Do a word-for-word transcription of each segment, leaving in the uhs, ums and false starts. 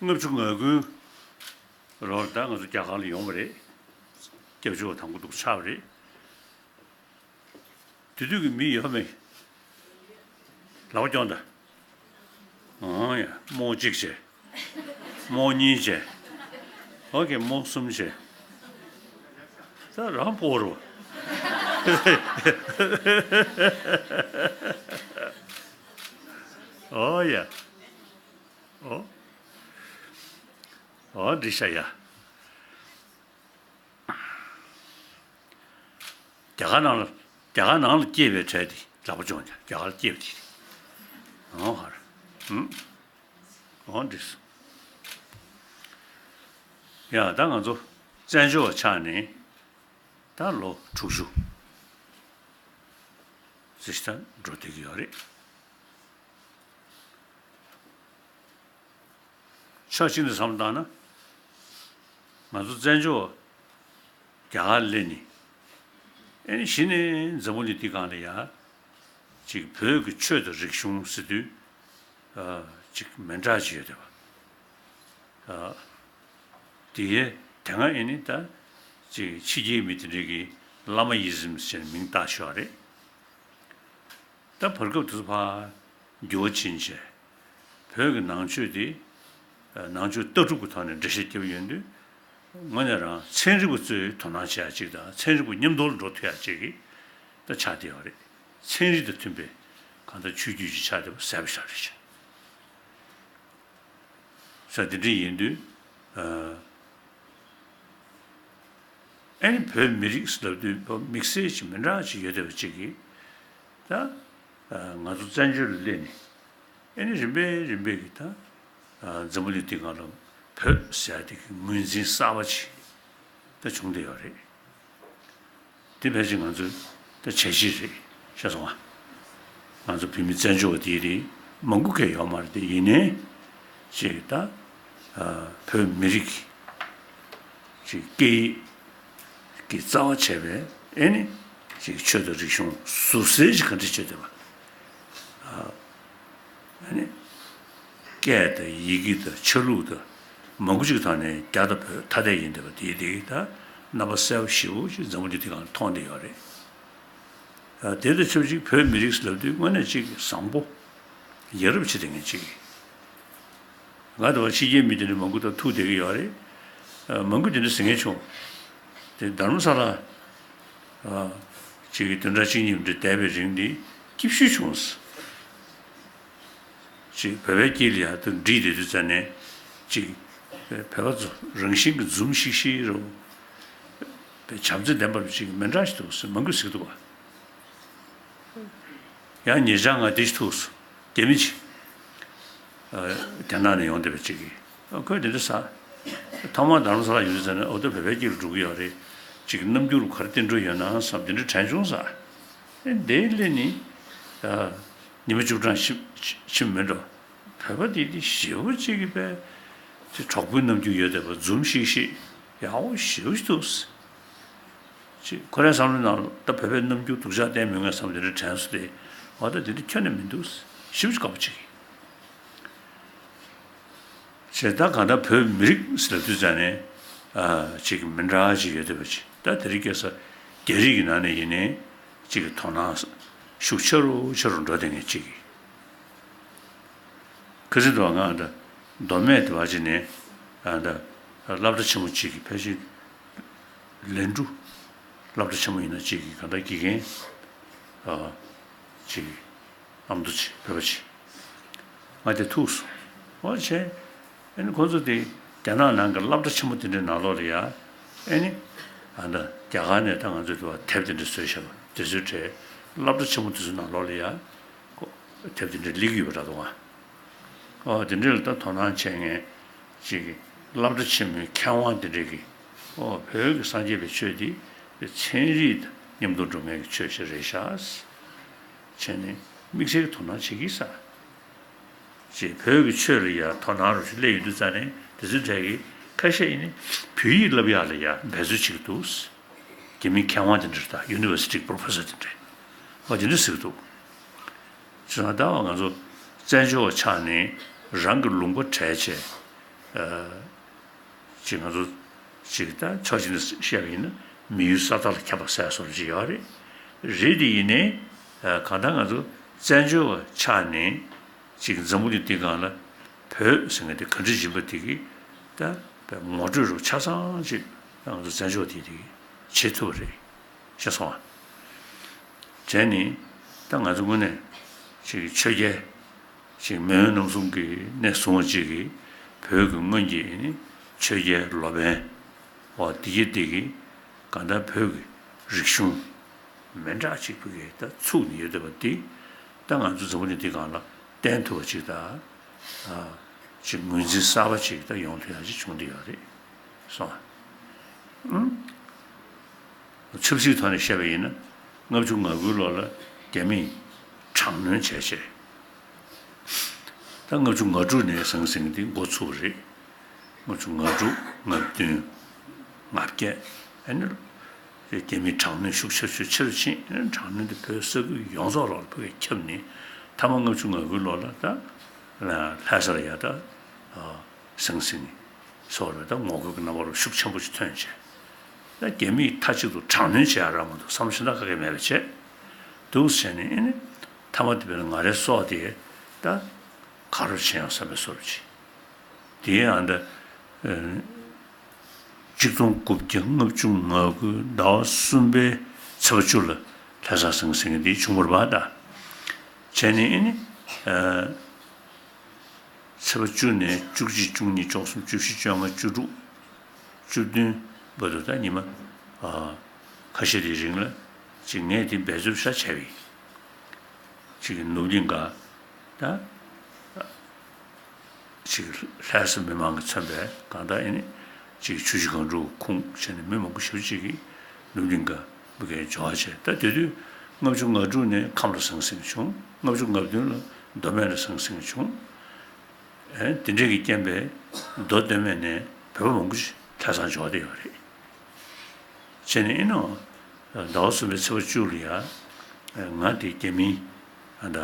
ལྔ་བཅུ་ང་དགུའི་ལོར་ད་ང་ཚོ་རྒྱ་གར་ལ་ཡོང་བ་རེད། སྐྱབས་བཅོལ་བ་དང་པོ་འདུག་ཆགས་པ་རེད། དེ་དུས་ཀྱི་མི་ཡོད་མེད། ལག་པ་སྐྱོང་དང་། ཨང་ཡ། རྨོ་གཅིག་བྱས། རྨོ་གཉིས་བྱས། ཨོ་ཁེ། རྨོ་གསུམ་བྱས། ད་རང་སྤོ་རོ། ཨོ་ཡ། ཨོ། ཨོ་འདི་ཤ་ཡ། རྒྱ་གར་ནང་ལ། རྒྱ་གར་ནང་ལ་སྐྱེས་པའི་གྲས་དེ་ལག་པ་སྐྱོང་ཀྱང་རྒྱ་གར་སྐྱེས་པ་དེ་རེད། ཨོ་ཧར། ཧུམ། ཨོ་འདྲིས། ཡ་ད་ང་ཚོ་བཙན་བྱོལ་བ་ཆགས་ནས་ད་ལོ་དྲུག་ཅུ་ཙམ་ཞིག་ད་འགྲོ་བསྡད་ཀྱི་ཡོད་རེད། ཕྱོགས་གཅིག་ནས་བསམ་བློ་བཏང་ན། ང་ཚོ་བཙན་བྱོལ་རྒྱ་གར་སླེབས་ནས། ཨེ་ནི་གཞི་ནས་འཛམ་བུ་གླིང་འདི་སྒང་ལ་ཡ། ཅིག་བོད་ཀྱི་ཆོས་དང་རིག་གཞུང་ཟེར་དུས། ཨ། ཅིག་མི་འདྲ་ཅིག་ཡོད་བསྡད་པ། ཨ། དེ་ཡས་དེ་སྔ་ཨེ་ནི་ད་ཅིག་ཕྱི་རྒྱལ་མི་དེ་འདྲས་ཀྱིས་བླ་མ་ཡི་ཟིམ་ཟེར་ནས་མིང་བཏགས་ཤོག་རེད། ད་བར་སྐབས་དེ་ཚོ་ཕར་འགྱུར་བ་ཕྱིན་བྱས། བོད་ཀྱི་ནང་ཆོས་དེ། ནང་ཆོས་ལྟ་གྲུབ་ཀྱི་ཐོག་ནས་འགྲེལ་བཤད་བརྒྱབ་ཡོང་དུས། དངོས་གནས་རང་ཚན་རིག་པ་ཚོས་དོ་སྣང་བྱེད་ཡ་ཅིག་དང་ཚན་རིག་པ་མཉམ་དུ་འགྲོ་ཐུབ་ཡ་ཅིག་གི་ད་ཆགས་བསྡད་ཡོད་རེད། ཚན་རིག་དང་མཐུན་པའི་གང་ལྟར་ཆོས་བརྒྱུད་ཅིག་ཆགས་བསྡད་པ་གསལ་པོ་ཞིག་རེད་ཤག་ས་དེ་འདྲ་ཡིན་དུས། ཨ། ཨ་ནི་བོད་མི་རིགས་ལབ་དུས་བོད་དམིགས་བསལ་ཅིག་མི་འདྲ་ཅིག་ཡོད་བསྡད་པ་ཅིག་གིས། ད་ང་ཚོ་བཙན་བྱོལ་ལ་སླེབས་ནས། ཨ་ནི་རིམ་པས་རིམ་པས་ཀྱིས་ད་འཛམ་བུ་གླིང་འདི་སྒང་ལ་བོད་ཟེར་ཡ་དེ་གི་ངོས་འཛིན་གསར་པ་ཅིག་ད་བྱུང་བསྡད་ཡོད་རེད། དེ་ཕལ་ཆེར་ང་ཚོའི་ད་བྱས་རྗེས་རེད་ཤག་སོང་ང་། ང་ཚོ་བོད་མི་བཙན་བྱོལ་བ་དེ་རེད། མང་པོ་གས་ཡོད་མ་རེད་དེ། ཡིན་ནའི་ཅིག་ད་བོད་མི་རིགས་ཀྱི་སྐད་ཡིག་གི་རྩ་བ་བྱས་པའི་ཨེ་ནི་ཅིག་ཆོས་དང་རིག་གཞུང་ཟུར་གསལ་ཅིག་ག་འདྲ་བྱས་བསྡད་པ། ཨ་ནི་སྐད་དང་ཡི་གེ་དང་ཆ་ལུགས་དང་མང་པོ་ཅིག་ཐོག་ནས་རྒྱ་དང་བོད་ཐ་དད་ཡིན་བསྡད་པ་དེ་དེ་ད་རྣམ་པ་གསལ་པོ་ཞེ་པོ་ཅིག་འཛམ་བུ་གླིང་འདི་སྒང་མཐོང་བསྡད་ཡོད་རེད། ཨ། དེ་དང་ཆབས་ཅིག་བོད་མི་རིགས་ལབ་དུས་དངོས་གནས་ཅིག་བཟང་པོ་ཡ་རབས་བྱེད་བསྡད་མཁན་ཅིག་ང་དང་ཕྱི་རྒྱལ་མི་དེ་འདྲ་མང་པོ་དང་ཐུག་བསྡད་ཀྱི་ཡོད་རེད། ཨ། མང་པོ་དེ་འདྲ་ཟེར་མཁན་བྱུང་། དེ་རྡ་རམ་ས་ལ། ཨ། ཅིག་གི་བདུན་ཕྲག་གཅིག་གཉིས་འདྲ་བསྡད་པའི་རིང་འདི་སྐྱིད་ཤོས་བྱུང་། ཅིག་བོད་པའི་དཀྱིལ་ལ་ཡར་དུ་འགྲིག་བསྡད་དུས་ཙ་ནས་ཅིག་བོད་པ་ཚོ་རང་བཞིན་གྱི་འཛུམ་ཤིག་ཤིག་རེད། བྱམས་བརྩེ་ལྡན་པ་ཅིག་མི་འདྲ་ཞིག་འདུག་ཟེར་མང་པོས་ཟེར་གྱི་འདུག་བ། ཡང་ཉེ་ཆར་ང་དེ་ཞིག་ཐུག་སོང་། རྒྱ་མི་ཅིག་ཨ། རྒྱ་ནག་ནས་ཡོང་བསྡད་པ་ཅིག་གིས། ཨ། ཁོས་དེ་འདྲ་ཟེར། ཐོག་མར་རྡ་རམ་ས་ལ་ཡོང་དུས་ཙ་ནས་འོ་ད་བོད་པའི་དཀྱིལ་ལ་འགྲོ་གི་ཡོད་རེད། ཅིག་རྣམ་འགྱུར་ག་རེ་བསྟན་འགྲོ་ཡོད་ན་བསམ་དེ་འདྲ་དྲན་བྱུང་ཟེར། ཨེ། འདིར་སླེབས་ནས། ཨ། ཉི་མ་བཅུ་གྲངས་ཕྱིན་ཕྱིན་མིན་འགྲོ། བོད་པ་དེ་དེ་ཞེ་པོ་ཅིག་གིས་པས། ཅིག་གྲོགས་པོའི་རྣམ་འགྱུར་ཡོད་བསྡད་པ། འཛུམ་ཤིག་ཤིག་ཡག་པོ་ཞེ་པོ་ཅིག་འདུག་ཅིག་ཁོ་རའི་བསམ་བློའི་ནང་ལ་ད་བོད་པའི་རྣམ་འགྱུར་སྡུག་ཅག་བསྟན་མི་ངན་བསམ་དེ་འདྲ་དྲན་སོང་སྟེ། འོ་ད་དེ་འདྲ་ཁྱོན་ནས་མི་འདུག་ཞེ་པོ་ཅིག་དགའ་པོ་བྱེད་ཀྱི། བྱས་ད་གང་ལྟར་བོད་མི་རིགས་ཟེར་དུས་ཙ་ནས། ཨ། ཅིག་མི་འདྲ་ཅིག་ཡོད་བསྡད་པ་ཅིག་ད་དེ་རིང་ཁ་སང་རྒྱ་རིགས་ཀྱི་ནང་ནས་ཡིན་ནའི་ཅིག་གི་དོ་སྣང་ཤུགས་ཆེ་རུ་ཆེ་རུ་འགྲོ་བསྡད་མཁན་ཅིག་ཁ་སང་དུ་ང་ད་མདོ་སྨད་དེ་བ་ཅིག་ནས། ཨ། ད་སློབ་གྲྭ་ཆེན་མོ་ཅིག་གི་ཕལ་ཆེར་ལན་ཀྲུའུ་སློབ་གྲྭ་ཆེན་མོ་ཡིན་ན་ཅིག་གི་གང་ལྟར་དགེ་རྒན། ཨ། ཅིག་ཨ་མདོ་ཅིག་བོད་པ་ཅིག་ང་དེ་ཐུག་སོང་། འོ་བྱས། ཨ་ནི་ཁོ་ཚོ་དེ་རྒྱ་ནག་ནང་གི་སློབ་གྲྭ་ཆེན་མོ་དེ་འདྲའི་ནང་ལོགས་ལ་ཡ། ཨ་ནི། ཨ། ད་རྒྱ་གར་ནས་ད་ང་ཚོའི་དུ་བ་དེབ་དེ་འདྲ་བཟོས་བཞག་པ་དེ་ཚོའི་གྲས། སློབ་གྲྭ་ཆེན་མོ་དེ་ཚོའི་ནང་ལོགས་ལ་ཡ། ཁོ་དེབ་དེ་འདྲ་སླེབས་ཀྱི་ཡོད་པ་འདྲ་འདུག་ཨ། ཨོ། དེ་འདྲ་ལ་ད་དོ་སྣང་བྱེད་མཁན་ཅིག་གི་སློབ་གྲྭ་ཆེན་མོའི་མཁས་དབང་དེ་འདྲ་གིས། ཨོ། བོད་ཀྱི་སངས་རྒྱས་པའི་ཆོས་འདི་ཚན་རིག་དང་མཉམ་དུ་འགྲོ་མཁན་གྱི་ཆོས་ཤིག་རེད་ཤག་བྱས་ནས་དམིགས་བསལ་གྱི་དོ་སྣང་བྱེད་ཀྱི་ས། ཅེས་བོད་ཀྱི་ཆོས་ལ་ཡ་དོ་སྣང་རུ་ཞིག་སླེབས་ཡོང་དུས་ཙ་ནས་དེ་ཚོའི་གྲས་ཀྱི་ཁ་ཤས་ཡིན་ནི་བོད་ཡིག་བསླབ་ཡག་ལ་ཡ་འབད་རྩོལ་བྱེད་ཀྱི་འདུག་རྒྱ་མིའི་མཁས་དབང་དེ་འདྲ་དང་ཡུ་ནི་ཝར་སི་ཊི་པོ་རོ་ཕེ་སར་དེ་འདྲས། འོ་དེ་འདྲ་ཟེར་གྱི་འདུག་བྱས་ཙང་ད་བར་ང་ཚོ་བཙན་བྱོལ་བ་ཆགས་ནས་རང་གི་ལུང་པ་བྲལ་བྱས། ཅིག་ང་ཚོ་ཅིག་ད་ཕྱོགས་གཅིག་ནས་བཤད་པ་ཡིན་ན་མི་ཡུལ་ས་མཐའ་ལ་ཁྱབ་པ་ཟེར་སོགས་ཅིག་ཡོད་རེད། རེད་དེ་ཡིན་ནའི་གང་ལྟར་ང་ཚོ་བཙན་བྱོལ་བ་ཆགས་ནས་ཅིག་འཛམ་བུ་གླིང་འདི་སྒང་ལ་བོད་ཟེར་མཁན་དེ་ག་འདྲ་ཡིན་པ་དེ་གི་ད་ངོ་སྤྲོད་རོགས་ཆ་ཚང་ཅིག་ང་ཚོ་བཙན་བྱོལ་དེ་དེ་བྱེད་ཐུབ་པ་རེད། ཤེས་སོང་ཨ། བྱས་ནས་ད་ང་ཚོ་དངོས་གནས་ཅིག་ཆོས་རྒྱལ་ཅིག་མེས་དབོན་རྣམ་གསུམ་གྱི་གནས་བཟུང་བ་ཅིག་གིས་བོད་ཀྱི་སྔོན་གྱི་ནི་ཆོས་རྒྱལ་ལོ་པཎ་འོ་འདི་གྱད་འདི་གིས་གང་ལྟར་བོད་ཀྱི་རིག་གཞུང་མི་འདྲ་ཅིག་བོད་ཀྱི་ད་ཚུགས་ནས་ཡོད་བསྡད་པ་འདི་ད་ང་ཚོ་འཛམ་བུ་གླིང་འདི་སྒང་ལ་བསྟན་ཐུབ་པ་ཅིག་ད་ཅིག་ངོས་འཛིན་གསར་པ་ཅིག་ད་ཡོང་ཐུབ་ཡ་ཅིག་བྱུང་བསྡད་ཡོད་རེད་སོང་ཨ། ཆབ་སྲིད་ཐོག་ནས་བཤད་པ་ཡིན་ན་ལྔ་བཅུ་ང་དགུའི་ལོ་ལ་རྒྱ་མིས་དྲག་གནོན་བྱས་བྱས། ད་ལྔ་བཅུ་ང་དྲུག་ནས་ཟང་ཟིང་འདི་འགོ་ཚུགས་པ་རེད། ལྔ་བཅུ་ང་དྲུག་ང་བདུན་ང་བརྒྱད་ཨ་ནི་རྒྱ་མིས་དྲག་གནོན་ཤུགས་ཆེ་ཤུགས་ཆེ་རུ་ཕྱིན། དྲག་གནོན་འདི་བོད་ས་ཁུལ་ཡོངས་རྫོགས་ལ་ཕ་གིར་ཁྱབ་ནས་མཐའ་མ་ལྔ་བཅུ་ང་དགུའི་ལོ་ལ་ད་ལྷ་ས་ལ་ཡ་ད་ཟང་ཟིང་ཟེར་བ་རེད། ད་ངོ་རྒོལ་གྱི་རྣམ་པ་རུ་ཤུགས་ཆེན་པོ་ཞིག་ཐོན་བྱས། ད་རྒྱ་མིས་མཐའ་གཅིག་ཏུ་དྲག་གནོན་བྱེད་ཡ་རག་མ་འདུག་བསམ་བློ་ཞེ་དྲག་ག་གེ་མེད་པ་བྱས། འདུག་བྱས་ནས་ཨེ་ནི་མཐའ་མ་དེ་བས་ན་ང་རའི་སྲོག་དེ་ད་ག་རུ་ཕྱིན་ཡང་བསམ་པའི་བཟོ་འདྲ་ཅིག་དེ་ཡང་ད་ཨེ་གཅིག་སྟོང་དགུ་བརྒྱ་ལྔ་བཅུ་ང་དགུ་ཟླ་བ་གསུམ་པའི་ཚེས་པ་བཅུ་ལ་ལྷ་ས་ཟང་ཟིང་འདི་བྱུང་བ་རེད་པ། ད་བྱས་ནས་ཨེ་ནི་ཨ། ཚེས་པ་བཅུ་ནས་བཅུ་གཅིག་བཅུ་གཉིས་བཅུ་གསུམ་བཅུ་བཞི་བཅོ་ལྔ་བཅུ་དྲུག་བཅུ་བདུན་བར་དུ་ད་ཉི་མ་ཨ་ཁ་ཤས་དེའི་རིང་ལ་ཅིག་ངས་དེ་འབད་རྩོལ་ཤ་བྱས་པས་ཅིག་ནུབ་གླིང་ག་ད་ཅིག་ལྷ་ས་མི་མང་གིས་མཚོན་པའི་གང་ལྟར་ཨེ་ནི་ཅིག་ཆུ་བཞི་སྒང་དྲུག་ཁུངས་བྱས་ནས་མི་མང་པོ་ཞེ་པོ་ཅིག་གིས་ནུབ་གླིང་ག་མི་གའི་འབྱོར་བ་བྱས། ད་དེ་དུས་ལྔ་བཅུ་ང་དྲུག་ནས་ཁམས་ལ་ཟང་ཟིང་བྱུང་། ལྔ་བཅུ་ང་བདུན་ལ་མདོ་སྨད་ལ་ཟང་ཟིང་བྱུང་། ཨེ་དེ་འདྲས་ཀྱི་རྐྱེན་པས་མདོ་སྟོད་སྨད་ནས་བོད་པ་མང་པོ་ཞིག་ལྷ་སར་འབྱོར་བསྡད་ཡོད་རེད། བྱས་ནས་ཨེ་ནོ་ཟླ་བ་གསུམ་པའི་ཚེས་པ་བཅུ་ལ་ཡ་ང་དེ་རྒྱ་མིའི་ཨ་ད་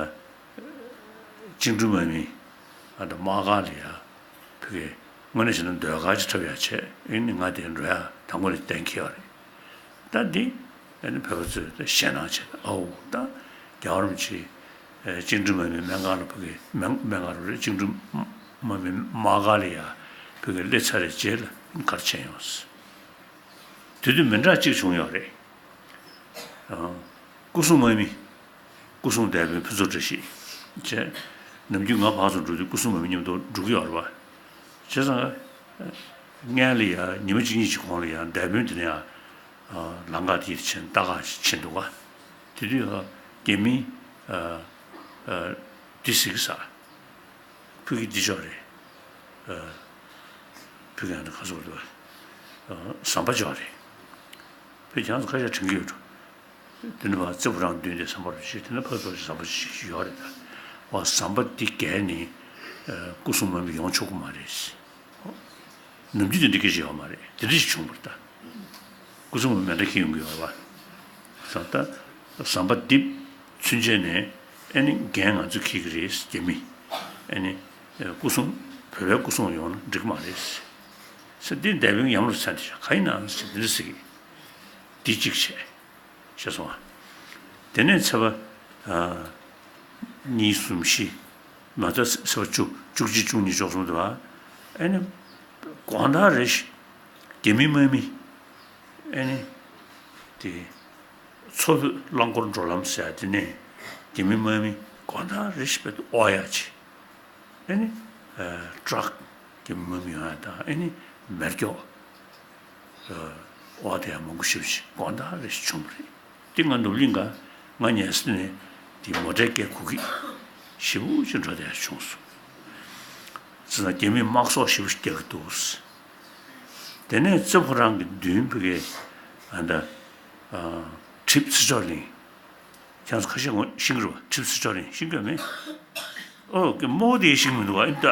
བཅིངས་འགྲོལ་དམག་མི་ཨ་ད་དམག་སྒར་ལ་ཡ་ཕ་གི་དངོས་གནས་བྱས་ན་ཟློས་གར་ཅིག་འཁྲབ་ཡ་བྱས། ཨེ་ནི་ང་དེ་འགྲོ་ཡ་དང་པོ་ནས་གཏན་འཁེལ་བ་རེད། ད་འདི་ཨ་ནི་བོད་པ་ཚོས་ད་ཞེད་སྣང་བྱས། ཨའོ་ད་རྒྱལ་བ་རིན་པོ་ཆེ་ཨེ་བཅིངས་འགྲོལ་དམག་མི་སྨན་ཁང་ལ་ཕ་གི་སྨན་སྨན་ཁང་རུ་རེད། བཅིངས་འགྲོལ་དམག་མི་དམག་སྒར་ལ་ཡ་ཕ་གི་སླེབས་ཚར་བའི་རྗེས་ལ་ག་རེ་བྱས་ཡོང་། དེ་དུས་མི་འདྲ་གཅིག་བྱུང་ཡོད་རེད། ཨ་སྐུ་སྲུང་དམག་མི། སྐུ་སྲུང་སྡེ་དཔོན་ཕུན་ཚོགས་བཀྲ་ཤིས་བྱས། ནམ་རྒྱུན་ང་ཕར་ཚུར་འགྲོ་དུས་སྐུ་སྲུང་དམག་མི་མཉམ་དུ་འགྲོ་གི་ཡོད་རེད་པ། བྱས་ཙང་སྔོན་ལ་ཡ་ཉི་མ་གཅིག་གཉིས་ཀྱི་གོང་ལ་ཡ་སྡེ་དཔོན་དེ་ནས་ཡ་ལམ་ཁ་དེ་ཕྱིན་ལྟ་ག་ཕྱིན་འདུག་ག་དེ་དུས་ཡ་རྒྱ་མི་ཨ་ཨ་འདི་ཟེར་གི་ས། ཕ་གི་འདི་ཅོག་རེད། ཨ་ཕ་གི་ཨ་ནི་ཁ་སོག་རེད་པ། ཨ་ཟམ་པ་ཅོག་རེད། ཕ་གི་ཁྱེད་རང་ཚོ་ཁ་ཤས་དྲན་གི་ཡོད་འགྲོ། དེ་ནི་བ་རྩེ་ཕོ་བྲང་མདུན་དེ་ཟམ་པ་རུ་ཞིག་དེ་ནི་ཕ་གི་ཚོ་ཟམ་པ་ཞིག་ཡོད་རེད་ད། བ་ཟམ་པ་འདི་བརྒལ་ནས་ཨ་སྐུ་སྲུང་དམག་མི་ཡོང་ཆོག་གི་མ་རེད། ནམ་རྒྱུན་དེ་འདྲ་སྐད་ཆ་ཡོད་མ་རེད། དེ་འདྲ་ཞིག་བྱུང་བ་རེད་ད། སྐུ་སྲུང་མི་མེ་མདའ་འཁྱེར་ཡོང་གི་ཡོད་རེད་པ། ད་ཟམ་པ་འདི་ཚུན་ཆད་ནས་ཨེ་ནི་འགན་ང་ཚོས་འཁྱེར་གི་རེད། རྒྱ་མི་ཨེ་ནི་སྐུ་སྲུང་བོད་པའི་སྐུ་སྲུང་ཡོང་ན་འགྲིག་གི་མ་རེད་ཟེར། འདི་སྡེ་དཔོན་ཡམ་རུ་ཚ་འདི་ཤ་ག་ཡིན་ན་ཟེར་འདི་འདྲ་ཟེར་གི། འདི་གཅིག་བྱས། ཤེས་སོང་ཨ། དེ་ནས་ཚེས་པ་ཨ་གཉིས་གསུམ་བཞི་མ་ཚད་ཚེས་པ་བཅུ་བཅུ་གཅིག་བཅུ་གཉིས་བཅུ་གསུམ་དུ་བ་ཨེ་ནི་དགོང་དག་རེ་ཞིག་རྒྱ་མི་དམག་མི་ཨེ་ནི་དེ་མཚོ་བོད་རླངས་འཁོར་འགྲོ་ལམ་ཟེར་ཡ་དེ་ནས་རྒྱ་མི་དམག་མི་དགོང་དག་རེ་ཞིག་བས་དུ་ཨོ་ཡ་ཆེ། ཨེ་ནི་ཨ་ཊག་གི་མི་མི་ཡོང་ཡ་དང་ཨེ་ནི་མེ་སྒྱོགས་ཨ་འོག་དེ་ཡང་མང་པོ་ཞེ་པོ་ཅིག་དགོང་དག་རེ་ཞིག་བྱུང་བ་རེད། དེ་ང་ནུབ་གླིང་ག་ང་ཉལ་ས་ནས་དེ་མོ་ཊའི་སྐད་གོ་གི་ཞེ་པོ་ཅིག་འགྲོ་དེ་ཡང་བྱུང་སོང་། ཙི་ན་རྒྱ་མིས་དམག་ཟོག་ཞེ་པོ་ཅིག་རྒྱག་གི་འདུག་དེ་ནས་རྩེ་ཕོ་བྲང་གི་མདུན་ཕ་གི་ཨ་ད་ཨ་གྲིབ་ཚེ་མཆོག་གླིང་། ཁྱེད་ཚོ་ཁ་ཤས་ངོ་ཤེས་ཀྱི་རེད་པ། གྲིབ་ཚེ་མཆོག་གླིང་ཤེས་ཀྱི་ཡོད་མེད། ཨོ་ཀེ་མོ་དེ་ཤེས་ཀྱི་མི་འདུག་པ། ཨེ་ད་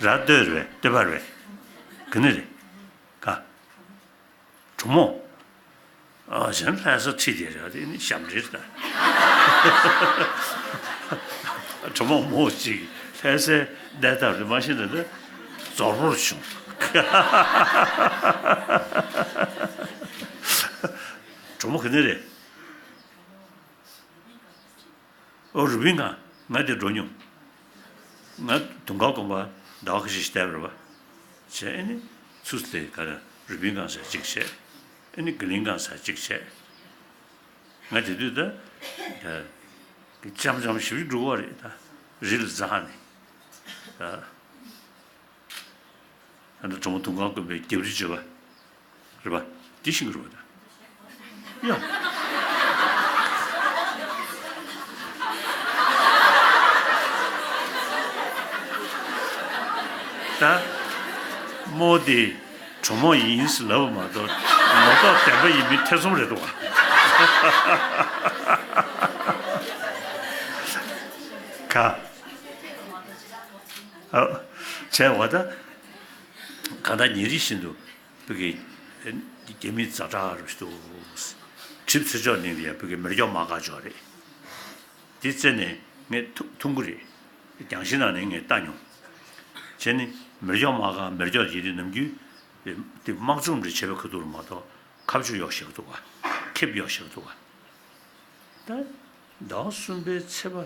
ར་སྟོད་རེད་པས། སྟོད་པ་རེད་པས། ག་ནས་རེད། ག་གྲོ་མོ། ཨ་གཞན་ལྷ་ས་ཁྲིད་དེ་རེད། དེ་ནི་ཞབས་འདྲེན་རེད་ད། གྲོགས་མོ་མོ་གཅིག་ལྷ་སའི་གནས་སྟངས་རེད་མ་ཤེས་ན་ད་རྫོར་བོར་བྱུང་། གྲོགས་མོ་ག་ནས་རེད། ཨོ་རུ་པིན་སྒང་། ང་དེ་འགྲོ་མྱོང་། ང་དུང་དཀར་དགོན་པ་ཟླ་བ་ཁ་ཤས་ཤིག་བསྡད་པ་རེད་པ། བྱས་ཨ་ནི་ཚུར་དེ་ག་རེ་རུ་པིན་སྒང་ཟེར་གཅིག་བྱས། ཨ་ནི་གི་ལིང་སྒང་ཟེར་གཅིག་བྱས། ང་དེ་དུས་ད་ད་ལྕམ་ལྕམ་ཞིབ་ཅིག་འགྲོ་གི་རེད་ད། རི་ལ་འཛེགས་ནས་ད། ད་ནི་གྲོགས་མོ་དུང་དཀར་དགོན་པའི་རྒྱབ་རི་བརྗོད་པ་རེད་པ། འདི་ཤེས་ཀྱི་རེད་པ་ད། ཡ། ད། མོ་དེ་གྲོགས་མོ་ཡིན་ཟེར་ལབ་པ་མ་གཏོགས་ངོ་ཐོག་བདེན་པ་ཡིན་མིན་ཐེ་ཚོམ་རེད་འདུག་ག་ཨ། བྱས་པ་ད། གང་ལྟར་ཉིན་རེ་བཞིན་དུ་བོད་ཀྱི་རྒྱ་མི་ཛ་དྲག་རུ་ཞིག་འདུག་གྲིབ་ཚེ་མཆོག་གླིང་ལ་ཡང་བོད་ཀྱི་མེ་སྒྱོགས་དམག་སྒར་འབྱོར་རེད། དེ་རྩད་ནས་ངས་ཐུག་ཐུག་གི་རེད། རྒྱང་ཤེལ་ནང་ནས་ངས་ལྟ་མྱོང་། བྱས་ནས་མེ་སྒྱོགས་དམག་སྒར་མེ་སྒྱོགས་ཡིན་དུས་ནམ་རྒྱུན་དེ་དམག་སྦྱོང་འདྲ་བྱེད་པའི་ཁ་ཐུག་ལ་མ་གཏོགས་ཁ་མཆུ་གཡོག་ཤེས་ཀྱི་འདུག་ག་ཁེབས་གཡོག་ཤེས་ཀྱི་འདུག་ག་ད། ཟླ་བ་གསུམ་པའི་ཚེས་པ་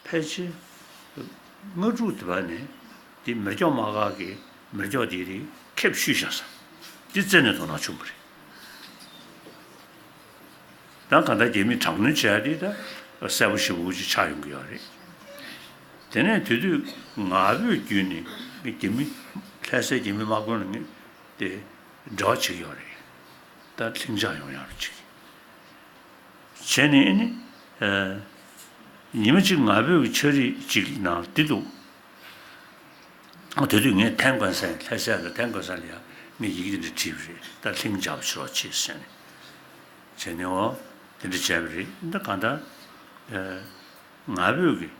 ཕལ་ཆེར་ལྔ་དྲུག་དེ་བར་ནས་དེ་མེ་སྒྱོགས་དམག་སྒར་གྱི་མེ་སྒྱོགས་དེ་རིགས་ཁེབས་བཤུས་བཞག་ས། དེ་རྩད་ནས་དོ་སྣང་བྱུང་བ་རེད། ད་གང་ལྟར་རྒྱ་མིས་དྲག་གནོན་བྱས་ཏེ་ད་གསལ་པོ་ཞེ་པོ་ཅིག་ཆགས་ཡོང་གི་ཡོད་རེད། དེ་ནས་དེ་དུས་ང་ཕོད་བརྒྱུད་ནས་རྒྱ་མི་ལྷ་སའི་རྒྱ་མི་དམག་དཔོན་ལ་ངས་དེ་འབྲེལ་བ་བྱེད་ཀྱི་ཡོད་རེད། ད་ལྷིང་འཇགས་ཡོང་ཡག་ཅིག་བྱས་ནས་ཨ་ནི། ཨ། ཉི་མ་གཅིག་ང་ཕོད་ཀྱི་ཆ་རིས་གཅིག་ནང་འདི་འདུག་ཨ། དེ་དུས་ངས་ཐན་ཀོན་སན་ལྷ་སའི་ལ་ཐན་ཀོན་སན་ལ་ཡང་ངས་ཡི་གེ་འདི་འདྲ་བྲིས་པ་རེད། ད་ལྷིང་འཇགས་པ་བྱེད་རོགས་བྱེད་ཟེར་ནས། བྱས་ནས་འོ་དེ་འདྲ་བྱས་པ་རེད། ད་གང་ལྟར། ཨ། ང་ཕོད་ཀྱི་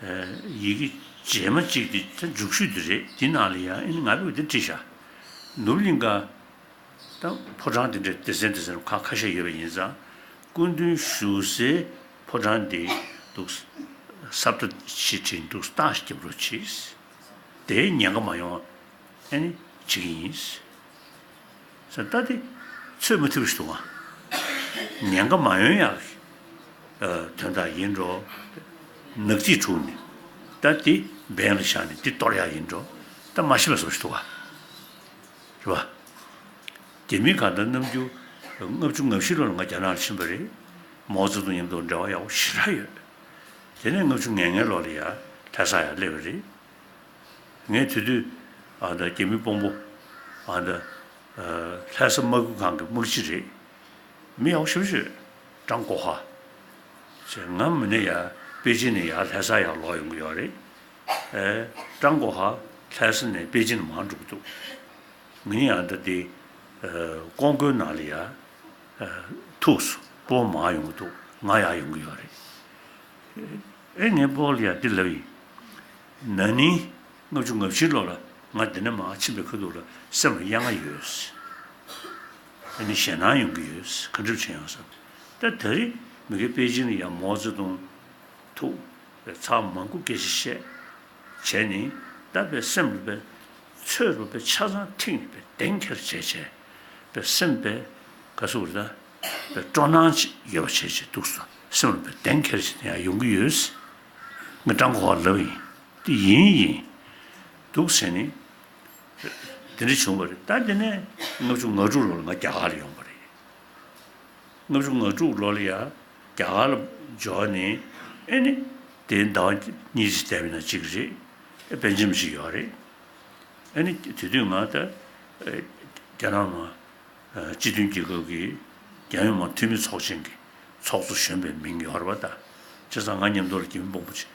ཨ་ཡི་གེ་རྗེས་མ་གཅིག་དེ་ད་མཇུག་ཤོས་དེ་རེད། དེ་ནང་ལ་ཡང་ཨ་ནི་ང་ཕོད་ཀྱི་དེ་བྲིས་བཞག་ནུབ་གླིང་ག་ད་ཕོ་བྲང་དེ་འདྲའི་སྡེ་ཚན་སྡེ་ཚན་ཁག་ཁ་ཤས་ཡོད་པ་ཡིན་ཙང་། སྐུ་མདུན་བཞུགས་སའི་ཕོ་བྲང་དེ་འདུག་ས་བཀྲ་ཤིས་འཕྲིན་འདུག་སྟངས་ཤིག་རྒྱབ་རོགས་གྱིས། དེའི་ཉེན་ཁ་མ་ཡོང་བ་ཨ་ནི་བྱེད་ཀྱི་ཡིན། ས་ད་དེ་ཚོད་མ་ཐིག་པ་ཞིག་འདུག་ག་ཉེན་ཁ་མ་ཡོང་ཡག་གི་དོན་དག་ཡིན་འགྲོ། ནག་ཐིག་དྲུག་ནི་ད་དེ་འབེན་ལ་བཞག་ནས་དེ་གཏོར་ཡག་ཡིན་འགྲོ། ད་མ་ཤེས་པ་བཟོ་ཞིག་འདུག་ག་རེད་བ། རྒྱ་མི་གང་ལྟར་ནམ་རྒྱུན་ལྔ་བཅུ་ང་བཞི་ལོ་ལ་ང་རྒྱ་ནག་ལ་ཕྱིན་པ་རེད། མའོ་ཙེ་ཏུང་མཉམ་དུ་འབྲེལ་བ་ཡག་པོ་ཞེ་དྲག་ཡོད། དེ་ནས་ལྔ་བཅུ་ང་ལྔའི་ལོ་ལ་ཡ་ལྷ་ས་ཡར་སླེབས་པ་རེད། ངས་དེ་དུས་ཨ་ད་རྒྱ་མི་དཔོན་པོ་ཨ་ད་ལྷ་ས་དམག་ཁུལ་ཁང་གི་དམག་སྤྱི་རེད། མི་ཡག་པོ་ཞེ་པོ་ཅིག་ཀྲང་གོ་ཧྭ། ཅེས་ང་མི་ནས་ཡར་པེ་ཅིན་ནས་ཡར་ལྷ་ས་ཡར་ལོག་ཡོང་གི་ཡོད་རེད། ཨེ། ཀྲང་གོ་ཧྭ་ལྷ་ས་ནས་པེ་ཅིན་མར་འགྲོ་གི་འདུག་ངས་ཡང་ད་དེ་ཨེ་ཀོང་ཀོའི་ནང་ལ་ཡར་ཨེ་ཐུག་སོང་། སྤོ་མར་ཡོང་གི་འདུག་ང་ཡར་ཡོང་གི་ཡོད་རེད། ཨེ་ངས་སྤོ་ལ་ཡར་འདི་ལབ་ཡིན། ན་ནིང་ལྔ་བཅུ་ང་བཞི་ལོ་ལ་ང་འདི་ནས་མར་ཕྱིན་པའི་ཁ་ཐུག་ལ་སེམས་ལ་གཡེང་བ་ཡོད། ཨ་ནི་ཞེད་སྣང་ཡོང་གི་ཡོད། ག་འདྲ་བྱེད་ཡོང་བསམ། ད་ད་རེས་མི་དགེ་པེ་ཅིན་ལ་ཡང་མའོ་ཙེ་ཏུང་ཐུག་པའི་ཚར་མང་པོ་སྐད་ཆ་བཤད། བྱས་ནས་ད་པའི་སེམས་ལ་པའི་ཚོད་རུ་པའི་ཆ་ཚང་ཐིག་ནས་པའི་གདེང་འཁེལ་བྱས་བྱས། པའི་སེམས་པའི་ག་ཚོད་རེད་ད། པའི་སྤྲོ་སྣང་ཅིག་ཡོད་པ་བྱས་བྱས་འདུག་སོ། སེམས་ལ་པའི་གདེང་འཁེལ་བྱས་ནས་ཡང་ཡོང་གི་ཡོད། ང་ཀྲང་གོ་ཧྭ་ལབ་ཡིན། དེ་ཡིན་ཡིན། འདུག་ཟེར་ནས། དེ་འདྲ་བྱུང་བ་རེད། ད་དེ་ནས་ལྔ་བཅུ་ང་དྲུག་ལོར་ང་རྒྱ་གར་ལ་ཡོང་བ་རེད། ལྔ་བཅུ་ང་དྲུག་ལོ་ལ་ཡ་རྒྱ་གར་ལ་འབྱོར་ནས་ཨེ་ནི་དེ་ཟླ་བ་གཉིས་ཙམ་བསྡད་པ་ཡིན་ན་གཅིག་རེད། ཨེ་པན་ཇིམ་ཞིག་ཡོད་རེད། ཨེ་ནི་དེ་དུས་ང་ད་ཨེ་རྒྱ་ནག་མ་སྤྱི་མཐུན་རྒྱལ་ཁབ་ཀྱི་རྒྱལ་ཡོངས་མ་འཐུས་མི་ཚོགས་ཆེན་གྱི་ཚོགས་གཙོ་གཞོན་པའི་མིང་ཡོད་རེད་པ་ད། བྱས་ཙང་ང་མཉམ་དུ་ལ་རྒྱ་མི་དཔོན་པོ་ཅིག་